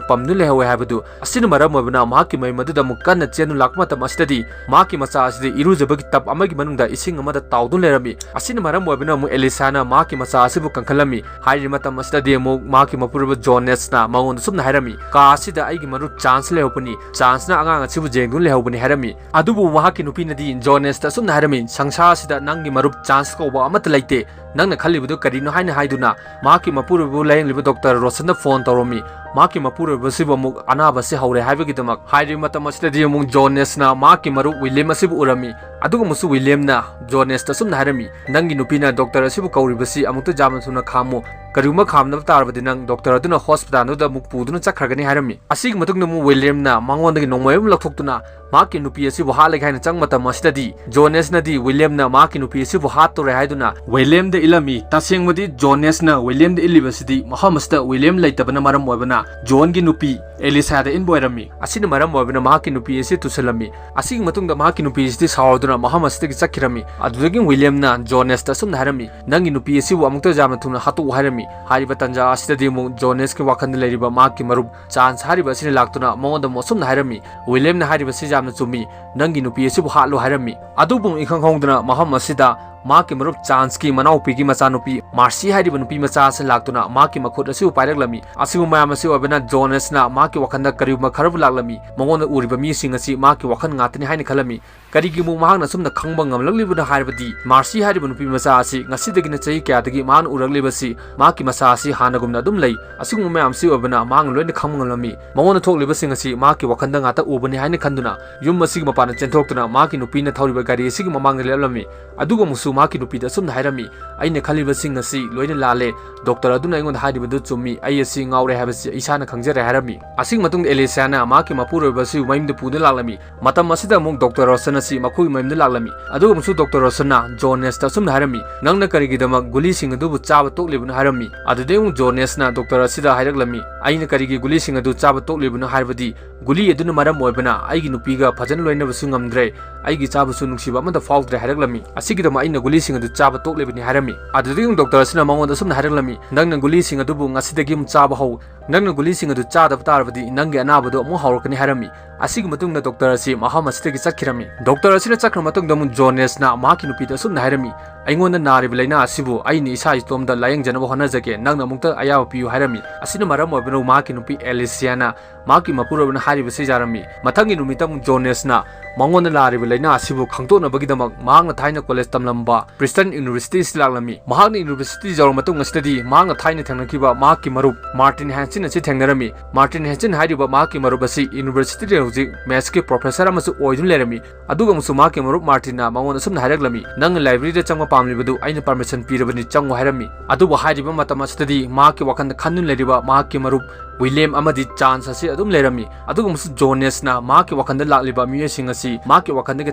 ꯄꯝꯗꯨꯅ ꯂꯩꯍꯧꯋꯦ ꯍꯥꯏꯕꯗꯨ꯫ ꯑꯁꯤꯅ ꯃꯔꯝ ꯑꯣꯏꯕꯅ ꯃꯍꯥꯛꯀꯤ ꯃꯌꯨꯝ ꯑꯗꯨꯗ ꯑꯃꯨꯛ ꯀꯟꯅ ꯆꯦꯟꯗꯨꯅ ꯂꯥꯛꯄ ꯃꯇꯝ ꯑꯁꯤꯗꯗꯤ ꯃꯍꯥꯛꯀꯤ ꯃꯆꯥ ꯑꯁꯤꯗꯤ ꯏꯔꯨꯖꯕꯒꯤ ꯇꯞ ꯑꯃꯒꯤ ꯃꯅꯨꯡꯗ ꯏꯁꯤꯡ ꯑꯃꯗ ꯇꯥꯎꯗꯨꯅ ꯂꯩꯔꯝꯃꯤ꯫ ꯑꯁꯤꯅ ꯃꯔꯝ ꯑꯣꯏꯕꯅ ꯑꯃꯨꯛ ꯑꯦꯂꯤꯁꯥꯅ ꯃꯍꯥꯛꯀꯤ ꯃꯆꯥ ꯑꯁꯤꯕꯨ ꯀꯟꯈꯠꯂꯝꯃꯤ꯫ ꯍꯥꯏꯔꯤꯕ ꯃꯇꯝ ꯑꯁꯤꯗꯗꯤ ꯑꯃꯨꯛ ꯃꯍꯥꯛꯀꯤ ꯃꯄꯨꯔꯣꯏꯕ ꯖꯣꯅꯦꯁꯅ ꯃꯉꯣꯟꯗ ꯁꯨꯝꯅ ꯍꯥꯏꯔꯝꯃꯤ, "ꯀꯥ ꯑꯁꯤꯗ ꯑꯩꯒꯤ ꯃꯔꯨꯞ ꯆꯥꯟꯁ ꯂꯩꯍꯧꯕꯅꯤ, ꯆꯥꯟꯁꯅ ꯑꯉꯥꯡ ꯑꯁꯤꯕꯨ ꯌꯦꯡꯗꯨꯅ ꯂꯩꯍꯧꯕꯅꯤ" ꯍꯥꯏꯔꯝꯃꯤ꯫ ꯑꯗꯨꯕꯨ ꯃꯍꯥꯛꯀꯤ ꯅꯨꯄꯤꯅꯗꯤ ꯖꯣꯅꯦꯁꯇ ꯑꯁꯨꯝꯅ ꯍꯥꯏꯔꯝꯃꯤ, "ꯁꯪꯁꯥꯔ ꯑꯁꯤꯗ ꯅꯪꯒꯤ ꯃꯔꯨꯞ ꯆꯥꯟꯁ ꯀꯧꯕ ꯑꯃꯠꯇ ꯂꯩꯇꯦ, ꯅꯪꯅ ꯈꯜꯂꯤꯕꯗꯨ ꯀꯔꯤꯅꯣ?" ꯍꯥꯏꯅ ꯍꯥꯏꯗꯨꯅ ꯃꯍꯥꯛꯀꯤ ꯃꯄꯨꯔꯣꯏꯕꯕꯨ ꯂꯥꯌꯦꯡꯂꯤꯕ ꯗꯣꯛꯇꯔ ꯔꯣꯁꯟꯗ ꯐꯣꯟ ꯇꯧꯔꯝꯃꯤ꯫ ꯃꯍꯥꯛꯀꯤ ꯃꯄꯨꯔꯣꯏꯕꯁꯤꯕꯨ ꯑꯃꯨꯛ ꯑꯅꯥꯕꯁꯤ ꯍꯧꯔꯦ ꯍꯥꯏꯕꯒꯤꯗꯃꯛ꯫ ꯍꯥꯏꯔꯤꯕ ꯃꯇꯝ ꯑꯁꯤꯗꯗꯤ ꯑꯃꯨꯛ ꯖꯣꯅꯦꯁꯅ ꯃꯍꯥꯛꯀꯤ ꯃꯔꯨꯞ ꯋꯤꯂꯤꯌꯝ ꯑꯁꯤꯕꯨ ꯎꯔꯝꯃꯤ꯫ ꯑꯗꯨꯒꯨꯝꯕꯁꯨ ꯋꯤꯂꯤꯌꯝꯅ ꯖꯣꯅꯦꯁꯇ ꯑꯁꯨꯝꯅ ꯍꯥꯏꯔꯝꯃꯤ, "ꯅꯪꯒꯤ ꯅꯨꯄꯤꯅ ꯗꯣꯛꯇꯔ ꯑꯁꯤꯕꯨ ꯀꯧꯔꯤꯕꯁꯤ ꯑꯃꯨꯛꯇ ꯌꯥꯝꯅ ꯊꯨꯅ ꯈꯥꯝꯃꯨ꯫ ꯀꯔꯤꯒꯨꯝꯕ ꯈꯥꯝꯗꯕ ꯇꯥꯔꯕꯗꯤ ꯅꯪ ꯗꯣꯛꯇꯔ ꯑꯗꯨꯅ ꯍꯣꯁꯄꯤꯇꯥꯜꯗꯨꯗ ꯑꯃꯨꯛ ꯄꯨꯗꯨꯅ ꯆꯠꯈ꯭ꯔꯒꯅꯤ" ꯍꯥꯏꯔꯝꯃꯤ꯫ ꯑꯁꯤꯒꯤ ꯃꯇꯨꯡꯗ ꯑꯃꯨꯛ ꯋꯤꯂꯤꯌꯝꯅ ꯃꯉꯣꯟꯗꯒꯤ ꯅꯣꯡꯃꯩ ꯑꯃ ꯂꯧꯊꯣꯛꯇꯨꯅ ꯃꯍꯥꯛꯀꯤ ꯅꯨꯄꯤ ꯑꯁꯤꯕꯨ ꯍꯥꯠꯂꯒꯦ ꯍꯥꯏꯅ ꯆꯪꯕ ꯃꯇꯝ ꯑꯁꯤꯗꯗꯤ ꯖꯣꯅꯦꯁꯅꯗꯤ ꯋꯤꯂꯤꯌꯝꯅ ꯃꯍꯥꯛꯀꯤ ꯅꯨꯄꯤ ꯑꯁꯤꯕꯨ ꯍꯥꯠꯇꯣꯔꯦ ꯍꯥꯏꯗꯨꯅ ꯋꯤꯂꯤꯌꯝꯗ ꯏꯜꯂꯝꯃꯤ꯫ ꯇꯁꯦꯡꯕꯗꯤ ꯖꯣꯅꯦꯁꯅ ꯋꯤꯂꯤꯌꯝꯗ ꯏꯜꯂꯤꯕꯁꯤꯗꯤ ꯃꯐꯝ ꯑꯁꯤꯗ ꯋꯤꯂꯤꯌꯝ ꯂꯩꯇꯕꯅ ꯃꯔꯝ ꯑꯣꯏꯕꯅ ꯖꯣꯟꯒꯤ ꯅꯨꯄꯤ ꯑꯦꯂꯤꯁꯥꯗ ꯏꯟꯕ ꯑꯣꯏꯔꯝꯃꯤ꯫ ꯑꯁꯤꯅ ꯃꯔꯝ ꯑꯣꯏꯕꯅ ꯃꯍꯥꯛꯀꯤ ꯅꯨꯄꯤ ꯑꯁꯤ ꯇꯨꯁꯤꯜꯂꯝꯃꯤ꯫ ꯑꯁꯤꯒꯤ ꯃꯇꯨꯡꯗ ꯃꯍꯥꯛꯀꯤ ꯅꯨꯄꯤ ꯑꯁꯤꯗꯤ ꯁꯥꯎꯔꯗꯨꯅ ꯃꯐꯝ ꯑꯁꯤꯗꯒꯤ ꯆꯠꯈꯤꯔꯝꯃꯤ꯫ ꯑꯗꯨꯗꯒꯤ ꯋꯤꯂꯤꯌꯝꯅ ꯖꯣꯅꯦꯁꯇ ꯑꯁꯨꯝꯅ ꯍꯥꯏꯔꯝꯃꯤ, "ꯅꯪꯒꯤ ꯅꯨꯄꯤ ꯑꯁꯤꯕꯨ ꯑꯃꯨꯛꯇ ꯌꯥꯝꯅ ꯊꯨꯅ ꯍꯥꯠꯇꯣꯛꯎ" ꯍꯥꯏꯔꯝꯃꯤ꯫ ꯍꯥꯏꯔꯤꯕ ꯇꯥꯟꯖꯥ ꯑꯁꯤꯗꯗꯤ ꯑꯃꯨꯛ ꯖꯣꯅꯦꯁꯀꯤ ꯋꯥꯈꯜꯗ ꯂꯩꯔꯤꯕ ꯃꯍꯥꯛꯀꯤ ꯃꯔꯨꯞ ꯆꯥꯟꯁ ꯍꯥꯏꯔꯤꯕ ꯑꯁꯤꯅ ꯂꯥꯛꯇꯨꯅ ꯃꯉꯣꯟꯗ ꯑꯃꯨꯛ ꯑꯁꯨꯝꯅ ꯍꯥꯏꯔꯝꯃꯤ, "ꯋꯤꯂꯤꯌꯝꯅ ꯍꯥꯏꯔꯤꯕꯁꯤ ꯌꯥꯝꯅ ꯆꯨꯝꯃꯤ, ꯅꯪꯒꯤ ꯅꯨꯄꯤ ꯑꯁꯤꯕꯨ ꯍꯥꯠꯂꯨ" ꯍꯥꯏꯔꯝꯃꯤ꯫ ꯑꯗꯨꯕꯨ ꯏꯈꯪ ꯈꯪꯍꯧꯗꯅ ꯃꯐꯝ ꯑꯁꯤꯗ ꯃꯍꯥꯛꯀꯤ ꯃꯔꯨꯞ ꯆꯥꯟꯁꯀꯤ ꯃꯅꯥꯎꯄꯤꯒꯤ ꯃꯆꯥꯅꯨꯄꯤ ꯃꯥꯔꯁꯤ ꯍꯥꯏꯔꯤꯕ ꯅꯨꯄꯤ ꯃꯆꯥ ꯑꯁꯤ ꯂꯥꯛꯇꯨꯅ ꯃꯍꯥꯛꯀꯤ ꯃꯈꯨꯠ ꯑꯁꯤꯕꯨ ꯄꯥꯏꯔꯛꯂꯝꯃꯤ꯫ ꯑꯁꯤꯒꯨꯝꯕ ꯃꯌꯥꯝ ꯑꯁꯤ ꯑꯣꯏꯕꯅ ꯖꯣꯅꯦꯁꯅ ꯃꯍꯥꯛꯀꯤ ꯋꯥꯈꯜꯗ ꯀꯔꯤꯒꯨꯝꯕ ꯈꯔꯕꯨ ꯂꯥꯛꯂꯝꯃꯤ꯫ ꯃꯉꯣꯟꯗ ꯎꯔꯤꯕ ꯃꯤꯁꯤꯡ ꯑꯁꯤ ꯃꯍꯥꯛꯀꯤ ꯋꯥꯈꯜ ꯉꯥꯛꯇꯅꯤ ꯍꯥꯏꯅ ꯈꯜꯂꯝꯃꯤ꯫ ꯀꯔꯤꯒꯤ ꯑꯃꯨꯛ ꯃꯍꯥꯛꯅ ꯑꯁꯨꯝꯅ ꯈꯪꯕ ꯉꯝꯂꯛꯂꯤꯕꯅꯣ ꯍꯥꯏꯔꯕꯗꯤ, ꯃꯥꯔꯁꯤ ꯍꯥꯏꯔꯤꯕ ꯅꯨꯄꯤ ꯃꯆꯥ ꯑꯁꯤ ꯉꯁꯤꯗꯒꯤ ꯅꯠꯇ꯭ꯔꯒ ꯆꯍꯤ ꯀꯌꯥꯗꯒꯤ ꯃꯍꯥꯛꯅ ꯎꯔꯛꯂꯤꯕꯁꯤ ꯃꯍꯥꯛꯀꯤ ꯃꯁꯥ ꯑꯁꯤ ꯍꯥꯟꯅꯒꯨꯝꯅ ꯑꯗꯨꯝ ꯂꯩ꯫ ꯑꯁꯤꯒꯨꯝꯕ ꯃꯌꯥꯝꯁꯤ ꯑꯣꯏꯕꯅ ꯃꯍꯥꯛꯅ ꯂꯣꯏꯅ ꯈꯪꯕ ꯉꯝꯂꯝꯃꯤ꯫ ꯃꯉꯣꯟꯗ ꯊꯣꯛꯂꯤꯕꯁꯤꯡ ꯑꯁꯤ ꯃꯍꯥꯛꯀꯤ ꯋꯥꯈꯜꯗ ꯉꯥꯛꯇ ꯎꯕꯅꯤ ꯍꯥꯏꯅ ꯈꯟꯗꯨꯅ ꯌꯨꯝ ꯑꯁꯤꯒꯤ ꯃꯄꯥꯟꯗ ꯆꯦꯟꯊꯣꯛꯇꯨꯅ ꯃꯍꯥꯛꯀꯤ ꯅꯨꯄꯤꯅ ꯊꯧꯔꯤꯕ ꯒꯥꯔꯤ ꯑꯁꯤꯒꯤ ꯃꯃꯥꯡꯗ ꯂꯦꯞꯂꯝꯃꯤ꯫ ꯑꯗꯨꯒ ꯑꯃꯨꯛꯁꯨ ꯃꯍꯥꯛꯀꯤ ꯅꯨꯄꯤꯗ ꯑꯁꯨꯝꯅ ꯍꯥꯏꯔꯝꯃꯤ, "ꯑꯩꯅ ꯈꯜꯂꯤꯕꯁꯤꯡ ꯑꯁꯤ ꯂꯣꯏꯅ ꯂꯥꯜꯂꯦ꯫ ꯗꯣꯛꯇꯔ ꯑꯗꯨꯅ ꯑꯩꯉꯣꯟꯗ ꯍꯥꯏꯔꯤꯕꯗꯨ ꯆꯨꯝꯃꯤ꯫ ꯑꯩ ꯑꯁꯤ ꯉꯥꯎꯔꯦ ꯍꯥꯏꯕꯁꯤ ꯏꯁꯥꯅ ꯈꯪꯖꯔꯦ" ꯍꯥꯏꯔꯝꯃꯤ꯫ ꯑꯁꯤꯒꯤ ꯃꯇꯨꯡꯗ ꯑꯦꯂꯤꯁꯤꯌꯥꯅ ꯃꯍꯥꯛꯀꯤ ꯃꯄꯨꯔꯣꯏꯕ ꯑꯁꯤ ꯃꯌꯨꯝꯗ ꯄꯨꯗꯨꯅ ꯂꯥꯛꯂꯝꯃꯤ꯫ ꯃꯇꯝ ꯑꯁꯤꯗ ꯑꯃꯨꯛ ꯗꯣꯛꯇꯔ ꯔꯣꯁꯟ ꯑꯁꯤ ꯃꯈꯣꯏꯒꯤ ꯃꯌꯨꯝꯗ ꯂꯥꯛꯂꯝꯃꯤ꯫ ꯑꯗꯨꯒ ꯑꯃꯨꯛꯁꯨ ꯗꯣꯛꯇꯔ ꯔꯣꯁꯟꯅ ꯖꯣꯅꯦꯁꯇ ꯑꯁꯨꯝꯅ ꯍꯥꯏꯔꯝꯃꯤ, "ꯅꯪꯅ ꯀꯔꯤꯒꯤꯗꯃꯛ ꯒꯨꯂꯤꯁꯤꯡ ꯑꯗꯨꯕꯨ ꯆꯥꯕ ꯇꯣꯛꯂꯤꯕꯅꯣ?" ꯍꯥꯏꯔꯝꯃꯤ꯫ ꯑꯗꯨꯗꯩ ꯑꯃꯨꯛ ꯖꯣꯅꯦꯁꯅ ꯗꯣꯛꯇꯔ ꯑꯁꯤꯗ ꯍꯥꯏꯔꯛꯂꯝꯃꯤ, "ꯑꯩꯅ ꯀꯔꯤꯒꯤ ꯒꯨꯂꯤꯁꯤꯡ ꯑꯗꯨ ꯆꯥꯕ ꯇꯣꯛꯂꯤꯕꯅꯣ ꯍꯥꯏꯔꯕꯗꯤ, ꯒꯨꯂꯤ ꯑꯗꯨꯅ ꯃꯔꯝ ꯑꯣꯏꯕꯅ ꯑꯩꯒꯤ ꯅꯨꯄꯤꯒ ꯐꯖꯅ ꯂꯣꯏꯅꯕꯁꯨ ꯉꯝꯗ꯭ꯔꯦ, ꯑꯩꯒꯤ ꯆꯥꯕꯁꯨ ꯅꯨꯡꯁꯤꯕ ꯑꯃꯠꯇ ꯐꯥꯎꯗ꯭ꯔꯦ ꯍꯥꯏꯔꯛꯂꯝꯃꯤ꯫ ꯑꯁꯤꯒꯤꯗꯃꯛ ꯑꯩꯅ ꯒꯨꯂꯤꯁꯤꯡ ꯑꯗꯨ ꯆꯥꯕ ꯇꯣꯛꯂꯤꯕꯅꯤ" ꯍꯥꯏꯔꯝꯃꯤ꯫ ꯑꯗꯨꯗꯒꯤ ꯑꯃꯨꯛ ꯗꯣꯛꯇꯔ ꯑꯁꯤꯅ ꯃꯉꯣꯟꯗ ꯑꯁꯨꯝꯅ ꯍꯥꯏꯔꯛꯂꯝꯃꯤ, "ꯅꯪꯅ ꯒꯨꯂꯤꯁꯤꯡ ꯑꯗꯨꯕꯨ ꯉꯁꯤꯗꯒꯤ ꯑꯃꯨꯛ ꯆꯥꯕ ꯍꯧ꯫ ꯅꯪꯅ ꯒꯨꯂꯤꯁꯤꯡ ꯑꯗꯨ ꯆꯥꯗꯕ ꯇꯥꯔꯕꯗꯤ ꯅꯪꯒꯤ ꯑꯅꯥꯕꯗꯨ ꯑꯃꯨꯛ ꯍꯧꯔꯛꯀꯅꯤ" ꯍꯥꯏꯔꯝꯃꯤ꯫ ꯑꯁꯤꯒꯤ ꯃꯇꯨꯡꯗ ꯗꯣꯛꯇꯔ ꯑꯁꯤ ꯃꯐꯝ ꯑꯁꯤꯗꯒꯤ ꯆꯠꯈꯤꯔꯝꯃꯤ꯫ ꯗꯣꯛꯇꯔ ꯑꯁꯤꯅ ꯆꯠꯈ꯭ꯔ ꯃꯇꯨꯡꯗ ꯑꯃꯨꯛ ꯖꯣꯅꯦꯁꯅ ꯃꯍꯥꯛꯀꯤ ꯅꯨꯄꯤꯗ ꯑꯁꯨꯝꯅ ꯍꯥꯏꯔꯝꯃꯤ, "ꯑꯩꯉꯣꯟꯗ ꯅꯥꯔꯤꯕ ꯂꯥꯏꯅꯥ ꯑꯁꯤꯕꯨ ꯑꯩꯅ ꯏꯁꯥ ꯏꯇꯣꯝꯇ ꯂꯥꯌꯦꯡꯖꯅꯕ ꯍꯣꯠꯅꯖꯒꯦ, ꯅꯪꯅ ꯑꯃꯨꯛꯇ ꯑꯌꯥꯕ ꯄꯤꯌꯨ" ꯍꯥꯏꯔꯝꯃꯤ꯫ ꯑꯁꯤꯅ ꯃꯔꯝ ꯑꯣꯏꯕꯅ ꯃꯍꯥꯛꯀꯤ ꯅꯨꯄꯤ ꯑꯦꯂꯤꯁꯤꯌꯥꯅ ꯃꯍꯥꯛꯀꯤ ꯃꯄꯨꯔꯣꯏꯕꯅ ꯍꯥꯏꯔꯤꯕꯁꯤ ꯌꯥꯔꯝꯃꯤ꯫ ꯃꯊꯪꯒꯤ ꯅꯨꯃꯤꯠꯇ ꯑꯃꯨꯛ ꯖꯣꯅꯦꯁꯅ ꯃꯉꯣꯟꯗ ꯅꯥꯔꯤꯕ ꯂꯥꯏꯅꯥ ꯑꯁꯤꯕꯨ ꯈꯪꯗꯣꯛꯅꯕꯒꯤꯗꯃꯛ ꯃꯍꯥꯛꯅ ꯊꯥꯏꯅ ꯀꯣꯂꯦꯖ ꯇꯝꯂꯝꯕ ꯄ꯭ꯔꯤꯁꯇꯟ ꯌꯨꯅꯤꯚꯔꯁꯤꯇꯤ ꯑꯁꯤ ꯂꯥꯛꯂꯝꯃꯤ꯫ ꯃꯍꯥꯛꯅ ꯌꯨꯅꯤꯚꯔꯁꯤꯇꯤ ꯌꯧꯔꯕ ꯃꯇꯨꯡ ꯑꯁꯤꯗꯗꯤ ꯃꯍꯥꯛꯅ ꯊꯥꯏꯅ ꯊꯦꯡꯅꯈꯤꯕ ꯃꯍꯥꯛꯀꯤ ꯃꯔꯨꯞ ꯃꯥꯔꯇꯤꯟ ꯍꯦꯟꯁꯤꯟ ꯑꯁꯤ ꯊꯦꯡꯅꯔꯝꯃꯤ꯫ ꯃꯥꯔꯇꯤꯟ ꯍꯦꯟꯁꯤꯟ ꯍꯥꯏꯔꯤꯕ ꯃꯍꯥꯛꯀꯤ ꯃꯔꯨꯞ ꯑꯁꯤ ꯌꯨꯅꯤꯚꯔꯁꯤꯇꯤꯗ ꯍꯧꯖꯤꯛ ꯃꯦꯠꯁꯀꯤ ꯄ꯭ꯔꯣꯐꯦꯁꯔ ꯑꯃꯁꯨ ꯑꯣꯏꯗꯨꯅ ꯂꯩꯔꯝꯃꯤ꯫ ꯑꯗꯨꯒ ꯑꯃꯨꯛꯁꯨ ꯃꯍꯥꯛꯀꯤ ꯃꯔꯨꯞ ꯃꯥꯔꯇꯤꯟꯅ ꯃꯉꯣꯟꯗ ꯑꯁꯨꯝꯅ ꯍꯥꯏꯔꯛꯂꯝꯃꯤ, "ꯅꯪꯅ ꯂꯥꯏꯕ꯭ꯔꯦꯔꯤꯗ ꯆꯪꯕ ꯄꯥꯝꯂꯤꯕꯗꯨ ꯑꯩꯅ ꯄꯔꯃꯤꯁꯟ ꯄꯤꯔꯕꯅꯤ, ꯆꯪꯉꯨ" ꯍꯥꯏꯔꯝꯃꯤ꯫ ꯑꯗꯨꯕꯨ ꯍꯥꯏꯔꯤꯕ ꯃꯇꯝ ꯑꯁꯤꯗꯗꯤ ꯃꯍꯥꯛꯀꯤ ꯋꯥꯈꯜꯗ ꯈꯟꯗꯨꯅ ꯂꯩꯔꯤꯕ ꯃꯍꯥꯛꯀꯤ ꯃꯔꯨꯞ ꯋꯤꯂꯤꯌꯝ ꯑꯃꯗꯤ ꯆꯥꯟꯁ ꯑꯁꯤ ꯑꯗꯨꯝ ꯂꯩꯔꯝꯃꯤ꯫ ꯑꯗꯨꯒ ꯑꯃꯨꯛꯁꯨ ꯖꯣꯅꯦꯁꯅ ꯃꯍꯥꯛꯀꯤ ꯋꯥꯈꯜꯗ ꯂꯥꯛꯂꯤꯕ ꯃꯤꯑꯣꯏꯁꯤꯡ ꯑꯁꯤ ꯃꯍꯥꯛꯀꯤ ꯋꯥꯈꯜꯗꯒꯤ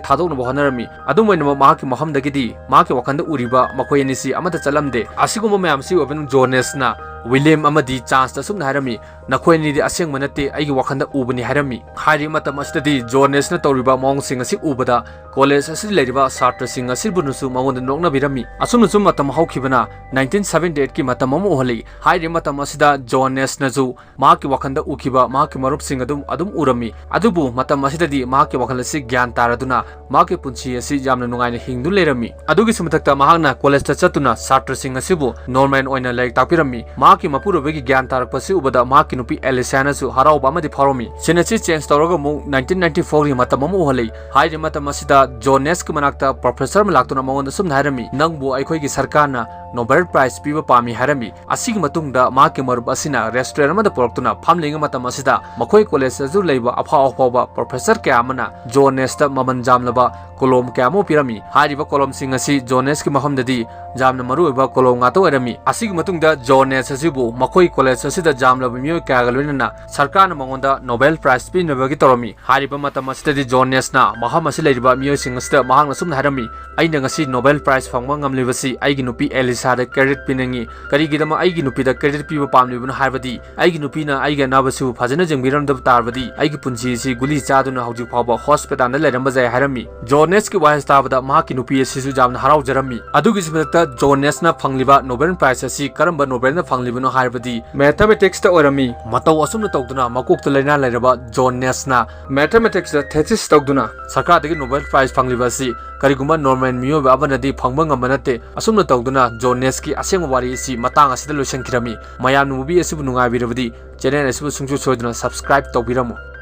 ꯊꯥꯗꯣꯛꯅꯕ ꯍꯣꯠꯅꯔꯝꯃꯤ꯫ ꯑꯗꯨꯝ ꯑꯣꯏꯅꯃꯛ ꯃꯍꯥꯛꯀꯤ ꯃꯐꯝꯗꯒꯤꯗꯤ ꯃꯍꯥꯛꯀꯤ ꯋꯥꯈꯜꯗ ꯎꯔꯤꯕ ꯃꯈꯣꯏ ꯑꯅꯤꯁꯤ ꯑꯃꯠꯇ ꯆꯠꯂꯝꯗꯦ꯫ ꯑꯁꯤꯒꯨꯝꯕ ꯃꯌꯥꯝꯁꯤ ꯑꯣꯏꯕꯅ ꯖꯣꯅꯦꯁꯅ ꯋꯤꯂꯤꯌꯝ ꯑꯃꯗꯤ ꯆꯥꯟꯁꯇ ꯑꯁꯨꯝꯅ ꯍꯥꯏꯔꯝꯃꯤ, "ꯅꯈꯣꯏ ꯑꯅꯤꯗꯤ ꯑꯁꯦꯡꯕ ꯅꯠꯇꯦ, ꯑꯩꯒꯤ ꯋꯥꯈꯜꯗ ꯎꯕꯅꯤ" ꯍꯥꯏꯔꯝꯃꯤ꯫ ꯍꯥꯏꯔꯤꯕ ꯃꯇꯝ ꯑꯁꯤꯗꯗꯤ ꯖꯣꯅꯦꯁꯅ ꯇꯧꯔꯤꯕ ꯃꯑꯣꯡꯁꯤꯡ ꯑꯁꯤ ꯎꯕꯗ ꯀꯣꯂꯦꯖ ꯑꯁꯤꯗ ꯂꯩꯔꯤꯕ ꯁꯥꯇ꯭ꯔꯁꯤꯡ ꯑꯁꯤꯕꯨꯅꯁꯨ ꯃꯉꯣꯟꯗ ꯅꯣꯛꯅꯕꯤꯔꯝꯃꯤ꯫ ꯑꯁꯨꯝꯅꯁꯨ ꯃꯇꯝ ꯍꯧꯈꯤꯕꯅ nineteen seventy eight ꯀꯤ ꯃꯇꯝ ꯑꯃ ꯎꯍꯜꯂꯤ꯫ ꯍꯥꯏꯔꯤꯕ ꯃꯇꯝ ꯑꯁꯤꯗ ꯖꯣꯅꯦꯁꯅꯁꯨ ꯃꯍꯥꯛꯀꯤ ꯋꯥꯈꯜꯗ ꯎꯈꯤꯕ ꯃꯍꯥꯛꯀꯤ ꯃꯔꯨꯞꯁꯤꯡ ꯑꯗꯨꯝ ꯑꯗꯨꯝ ꯎꯔꯝꯃꯤ꯫ ꯑꯗꯨꯕꯨ ꯃꯇꯝ ꯑꯁꯤꯗꯗꯤ ꯃꯍꯥꯛꯀꯤ ꯋꯥꯈꯜ ꯑꯁꯤ ꯒ꯭ꯌꯥꯟ ꯇꯥꯔꯗꯨꯅ ꯃꯍꯥꯛꯀꯤ ꯄꯨꯟꯁꯤ ꯑꯁꯤ ꯌꯥꯝꯅ ꯅꯨꯡꯉꯥꯏꯅ ꯍꯤꯡꯗꯨꯅ ꯂꯩꯔꯝꯃꯤ꯫ ꯑꯗꯨꯒꯤꯁꯨ ꯃꯊꯛꯇ ꯃꯍꯥꯛꯅ ꯀꯣꯂꯦꯖꯇ ꯆꯠꯇꯨꯅ ꯁꯥꯇ꯭ꯔꯁꯤꯡ ꯑꯁꯤꯕꯨ ꯅꯣꯔꯃꯦꯟ ꯑꯣꯏꯅ ꯂꯥꯏꯔꯤꯛ ꯇꯥꯛꯄꯤꯔꯝꯃꯤ꯫ ꯃꯍꯥꯛꯀꯤ ꯃꯄꯨꯔꯣꯏꯕꯒꯤ ꯒ꯭ꯌꯥꯟ ꯇꯥꯔꯛꯄ ꯑꯁꯤ ꯎꯕꯗ ꯃꯍꯥꯛꯀꯤ ꯅꯨꯄꯤ ꯑꯦꯂꯤꯁꯥꯅꯁꯨ ꯍꯔꯥꯎꯕ ꯑꯃꯗꯤ ꯐꯥꯎꯔꯝꯃꯤ꯫ ꯁꯤꯟ ꯑꯁꯤ ꯆꯦꯟꯖ ꯇꯧꯔꯒ ꯑꯃꯨꯛ nineteen ninety four ꯒꯤ ꯃꯇꯝ ꯑꯃ ꯎꯍꯜꯂꯤ꯫ ꯍꯥꯏꯔꯤꯕ ꯃꯇꯝ ꯑꯁꯤꯗ ꯖꯣꯅꯦꯁꯀꯤ ꯃꯅꯥꯛꯇ ꯄ꯭ꯔꯣꯐꯦꯁꯔ ꯑꯃ ꯂꯥꯛꯇꯨꯅ ꯃꯉꯣꯟꯗ ꯑꯁꯨꯝꯅ ꯍꯥꯏꯔꯝꯃꯤ, "ꯅꯪꯕꯨ ꯑꯩꯈꯣꯏꯒꯤ ꯁꯔꯀꯥꯔꯅ ꯅꯣꯕꯦꯜ ꯄ꯭ꯔꯥꯏꯖ ꯄꯤꯕ ꯄꯥꯝꯃꯤ" ꯍꯥꯏꯔꯝꯃꯤ꯫ ꯑꯁꯤꯒꯤ ꯃꯇꯨꯡꯗ ꯃꯍꯥꯛꯀꯤ ꯃꯔꯨꯞ ꯑꯁꯤꯅ ꯔꯦꯁꯇꯨꯔꯦꯟ ꯑꯃꯗ ꯄꯨꯔꯛꯇꯨꯅ ꯐꯝꯂꯤꯉꯩ ꯃꯇꯝ ꯑꯁꯤꯗ ꯃꯈꯣꯏ ꯀꯣꯂꯦꯖꯇꯁꯨ ꯂꯩꯕ ꯑꯐꯥꯎ ꯑꯐꯥꯎꯕ ꯄ꯭ꯔꯣꯐꯦꯁꯔ ꯀꯌꯥ ꯑꯃꯅ ꯖꯣꯅꯦꯁꯇ ꯃꯃꯜ ꯌꯥꯝꯂꯕ ꯀꯣꯂꯣꯝ ꯀꯌꯥ ꯑꯃ ꯄꯤꯔꯝꯃꯤ꯫ ꯍꯥꯏꯔꯤꯕ ꯀꯣꯂꯣꯝꯁꯤꯡ ꯑꯁꯤ ꯖꯣꯅꯦꯁꯀꯤ ꯃꯐꯝꯗꯗꯤ ꯌꯥꯝꯅ ꯃꯔꯨꯑꯣꯏꯕ ꯀꯣꯂꯣꯝ ꯉꯥꯛꯇ ꯑꯣꯏꯔꯝꯃꯤ꯫ ꯑꯁꯤꯒꯤ ꯃꯇꯨꯡꯗ ꯖꯣꯅꯦꯁ ꯑꯁꯤꯕꯨ ꯃꯈꯣꯏ ꯀꯣꯂꯦꯖ ꯑꯁꯤꯗ ꯌꯥꯝꯂꯕ ꯃꯤꯑꯣꯏ ꯀꯌꯥꯒ ꯂꯣꯏꯅꯅ ꯁꯔꯀꯥꯔꯅ ꯃꯉꯣꯟꯗ ꯅꯣꯕꯦꯜ ꯄ꯭ꯔꯥꯏꯖ ꯄꯤꯅꯕꯒꯤ ꯇꯧꯔꯝꯃꯤ꯫ ꯍꯥꯏꯔꯤꯕ ꯃꯇꯝ ꯑꯁꯤꯗꯗꯤ ꯖꯣꯅꯦꯁꯅ ꯃꯐꯝ ꯑꯁꯤ ꯂꯩꯔꯤꯕ ꯃꯤꯑꯣꯏꯁꯤꯡ ꯑꯁꯤꯗ ꯃꯍꯥꯛꯅ ꯑꯁꯨꯝꯅ ꯍꯥꯏꯔꯝꯃꯤ, "ꯑꯩꯅ ꯉꯁꯤ ꯅꯣꯕꯦꯜ ꯄ꯭ꯔꯥꯏꯖ ꯐꯪꯕ ꯉꯝꯂꯤꯕꯁꯤ ꯑꯩꯒꯤ ꯅꯨꯄꯤ ꯑꯦꯂꯤꯁꯥꯗ ꯀ꯭ꯔꯦꯗꯤꯠ ꯄꯤꯅꯤꯡꯏ꯫ ꯀꯔꯤꯒꯤꯗꯃꯛ ꯑꯩꯒꯤ ꯅꯨꯄꯤꯗ ꯀ꯭ꯔꯦꯗꯤꯠ ꯄꯤꯕ ꯄꯥꯝꯂꯤꯕꯅꯣ ꯍꯥꯏꯕꯗꯤ ꯑꯩꯒꯤ ꯅꯨꯄꯤꯅ ꯑꯩꯒꯤ ꯑꯅꯥꯕꯁꯤꯕꯨ ꯐꯖꯅ ꯌꯦꯡꯕꯤꯔꯝꯗꯕ ꯇꯥꯔꯕꯗꯤ ꯑꯩꯒꯤ ꯄꯨꯟꯁꯤ ꯑꯁꯤ ꯒꯨꯂꯤ ꯆꯥꯗꯨꯅ ꯍꯧꯖꯤꯛ ꯐꯥꯎꯕ ꯍꯣꯁꯄꯤꯇꯥꯜꯗ ꯂꯩꯔꯝꯕ ꯌꯥꯏ" ꯍꯥꯏꯔꯝꯃꯤ꯫ ꯖꯣꯅꯦꯁꯀꯤ ꯋꯥꯍꯩ ꯇꯥꯕꯗ ꯃꯍꯥꯛꯀꯤ ꯅꯨꯄꯤ ꯑꯁꯤꯁꯨ ꯌꯥꯝꯅ ꯍꯔꯥꯎꯖꯔꯝꯃꯤ꯫ ꯑꯗꯨꯒꯤꯁꯨ ꯃꯊꯛꯇ ꯖꯣꯅꯦꯁꯅ ꯐꯪꯂꯤꯕ ꯅꯣꯕꯦꯜ ꯄ꯭ꯔꯥꯏꯖ ꯑꯁꯤ ꯀꯔꯝꯕ ꯅꯣꯕꯦꯜꯅ ꯐꯪꯂꯤꯕꯅꯣ ꯍꯥꯏꯔꯕꯗꯤ ꯃꯦꯊꯃꯦꯇꯤꯛꯁꯇ ꯑꯣꯏꯔꯝꯃꯤ꯫ ꯃꯇꯧ ꯑꯁꯨꯝꯅ ꯇꯧꯗꯨꯅ ꯃꯀꯣꯛꯇ ꯂꯥꯏꯅꯥ ꯂꯩꯔꯕ ꯖꯣꯅꯦꯁꯅ ꯃꯦꯊꯃꯦꯇꯤꯛꯁꯇ ꯊꯦꯁꯤꯁ ꯇꯧꯗꯨꯅ ꯁꯔꯀꯥꯔꯗꯒꯤ ꯅꯣꯕꯦꯜ ꯄ꯭ꯔꯥꯏꯖ ꯐꯪꯂꯤꯕ ꯑꯁꯤ ꯀꯔꯤꯒꯨꯝꯕ ꯅꯣꯔꯃꯦꯜ ꯃꯤꯑꯣꯏꯕ ꯑꯃꯅꯗꯤ ꯐꯪꯕ ꯉꯝꯕ ꯅꯠꯇꯦ꯫ ꯑꯁꯨꯝꯅ ꯇꯧꯗꯨꯅ ꯖꯣꯅꯦꯁꯀꯤ ꯑꯁꯦꯡꯕ ꯋꯥꯔꯤ ꯑꯁꯤ ꯃꯇꯥꯡ ꯑꯁꯤꯗ ꯂꯣꯏꯁꯤꯟꯈꯤꯔꯝꯃꯤ꯫ ꯃꯌꯥꯝꯅ movie ꯑꯁꯤꯕꯨ ꯅꯨꯡꯉꯥꯏꯕꯤꯔꯕꯗꯤ channel ꯑꯁꯤꯕꯨ ꯁꯨꯡꯁꯣꯏ ꯁꯣꯏꯗꯅ subscribe ꯇꯧꯕꯤꯔꯝꯃꯨ꯫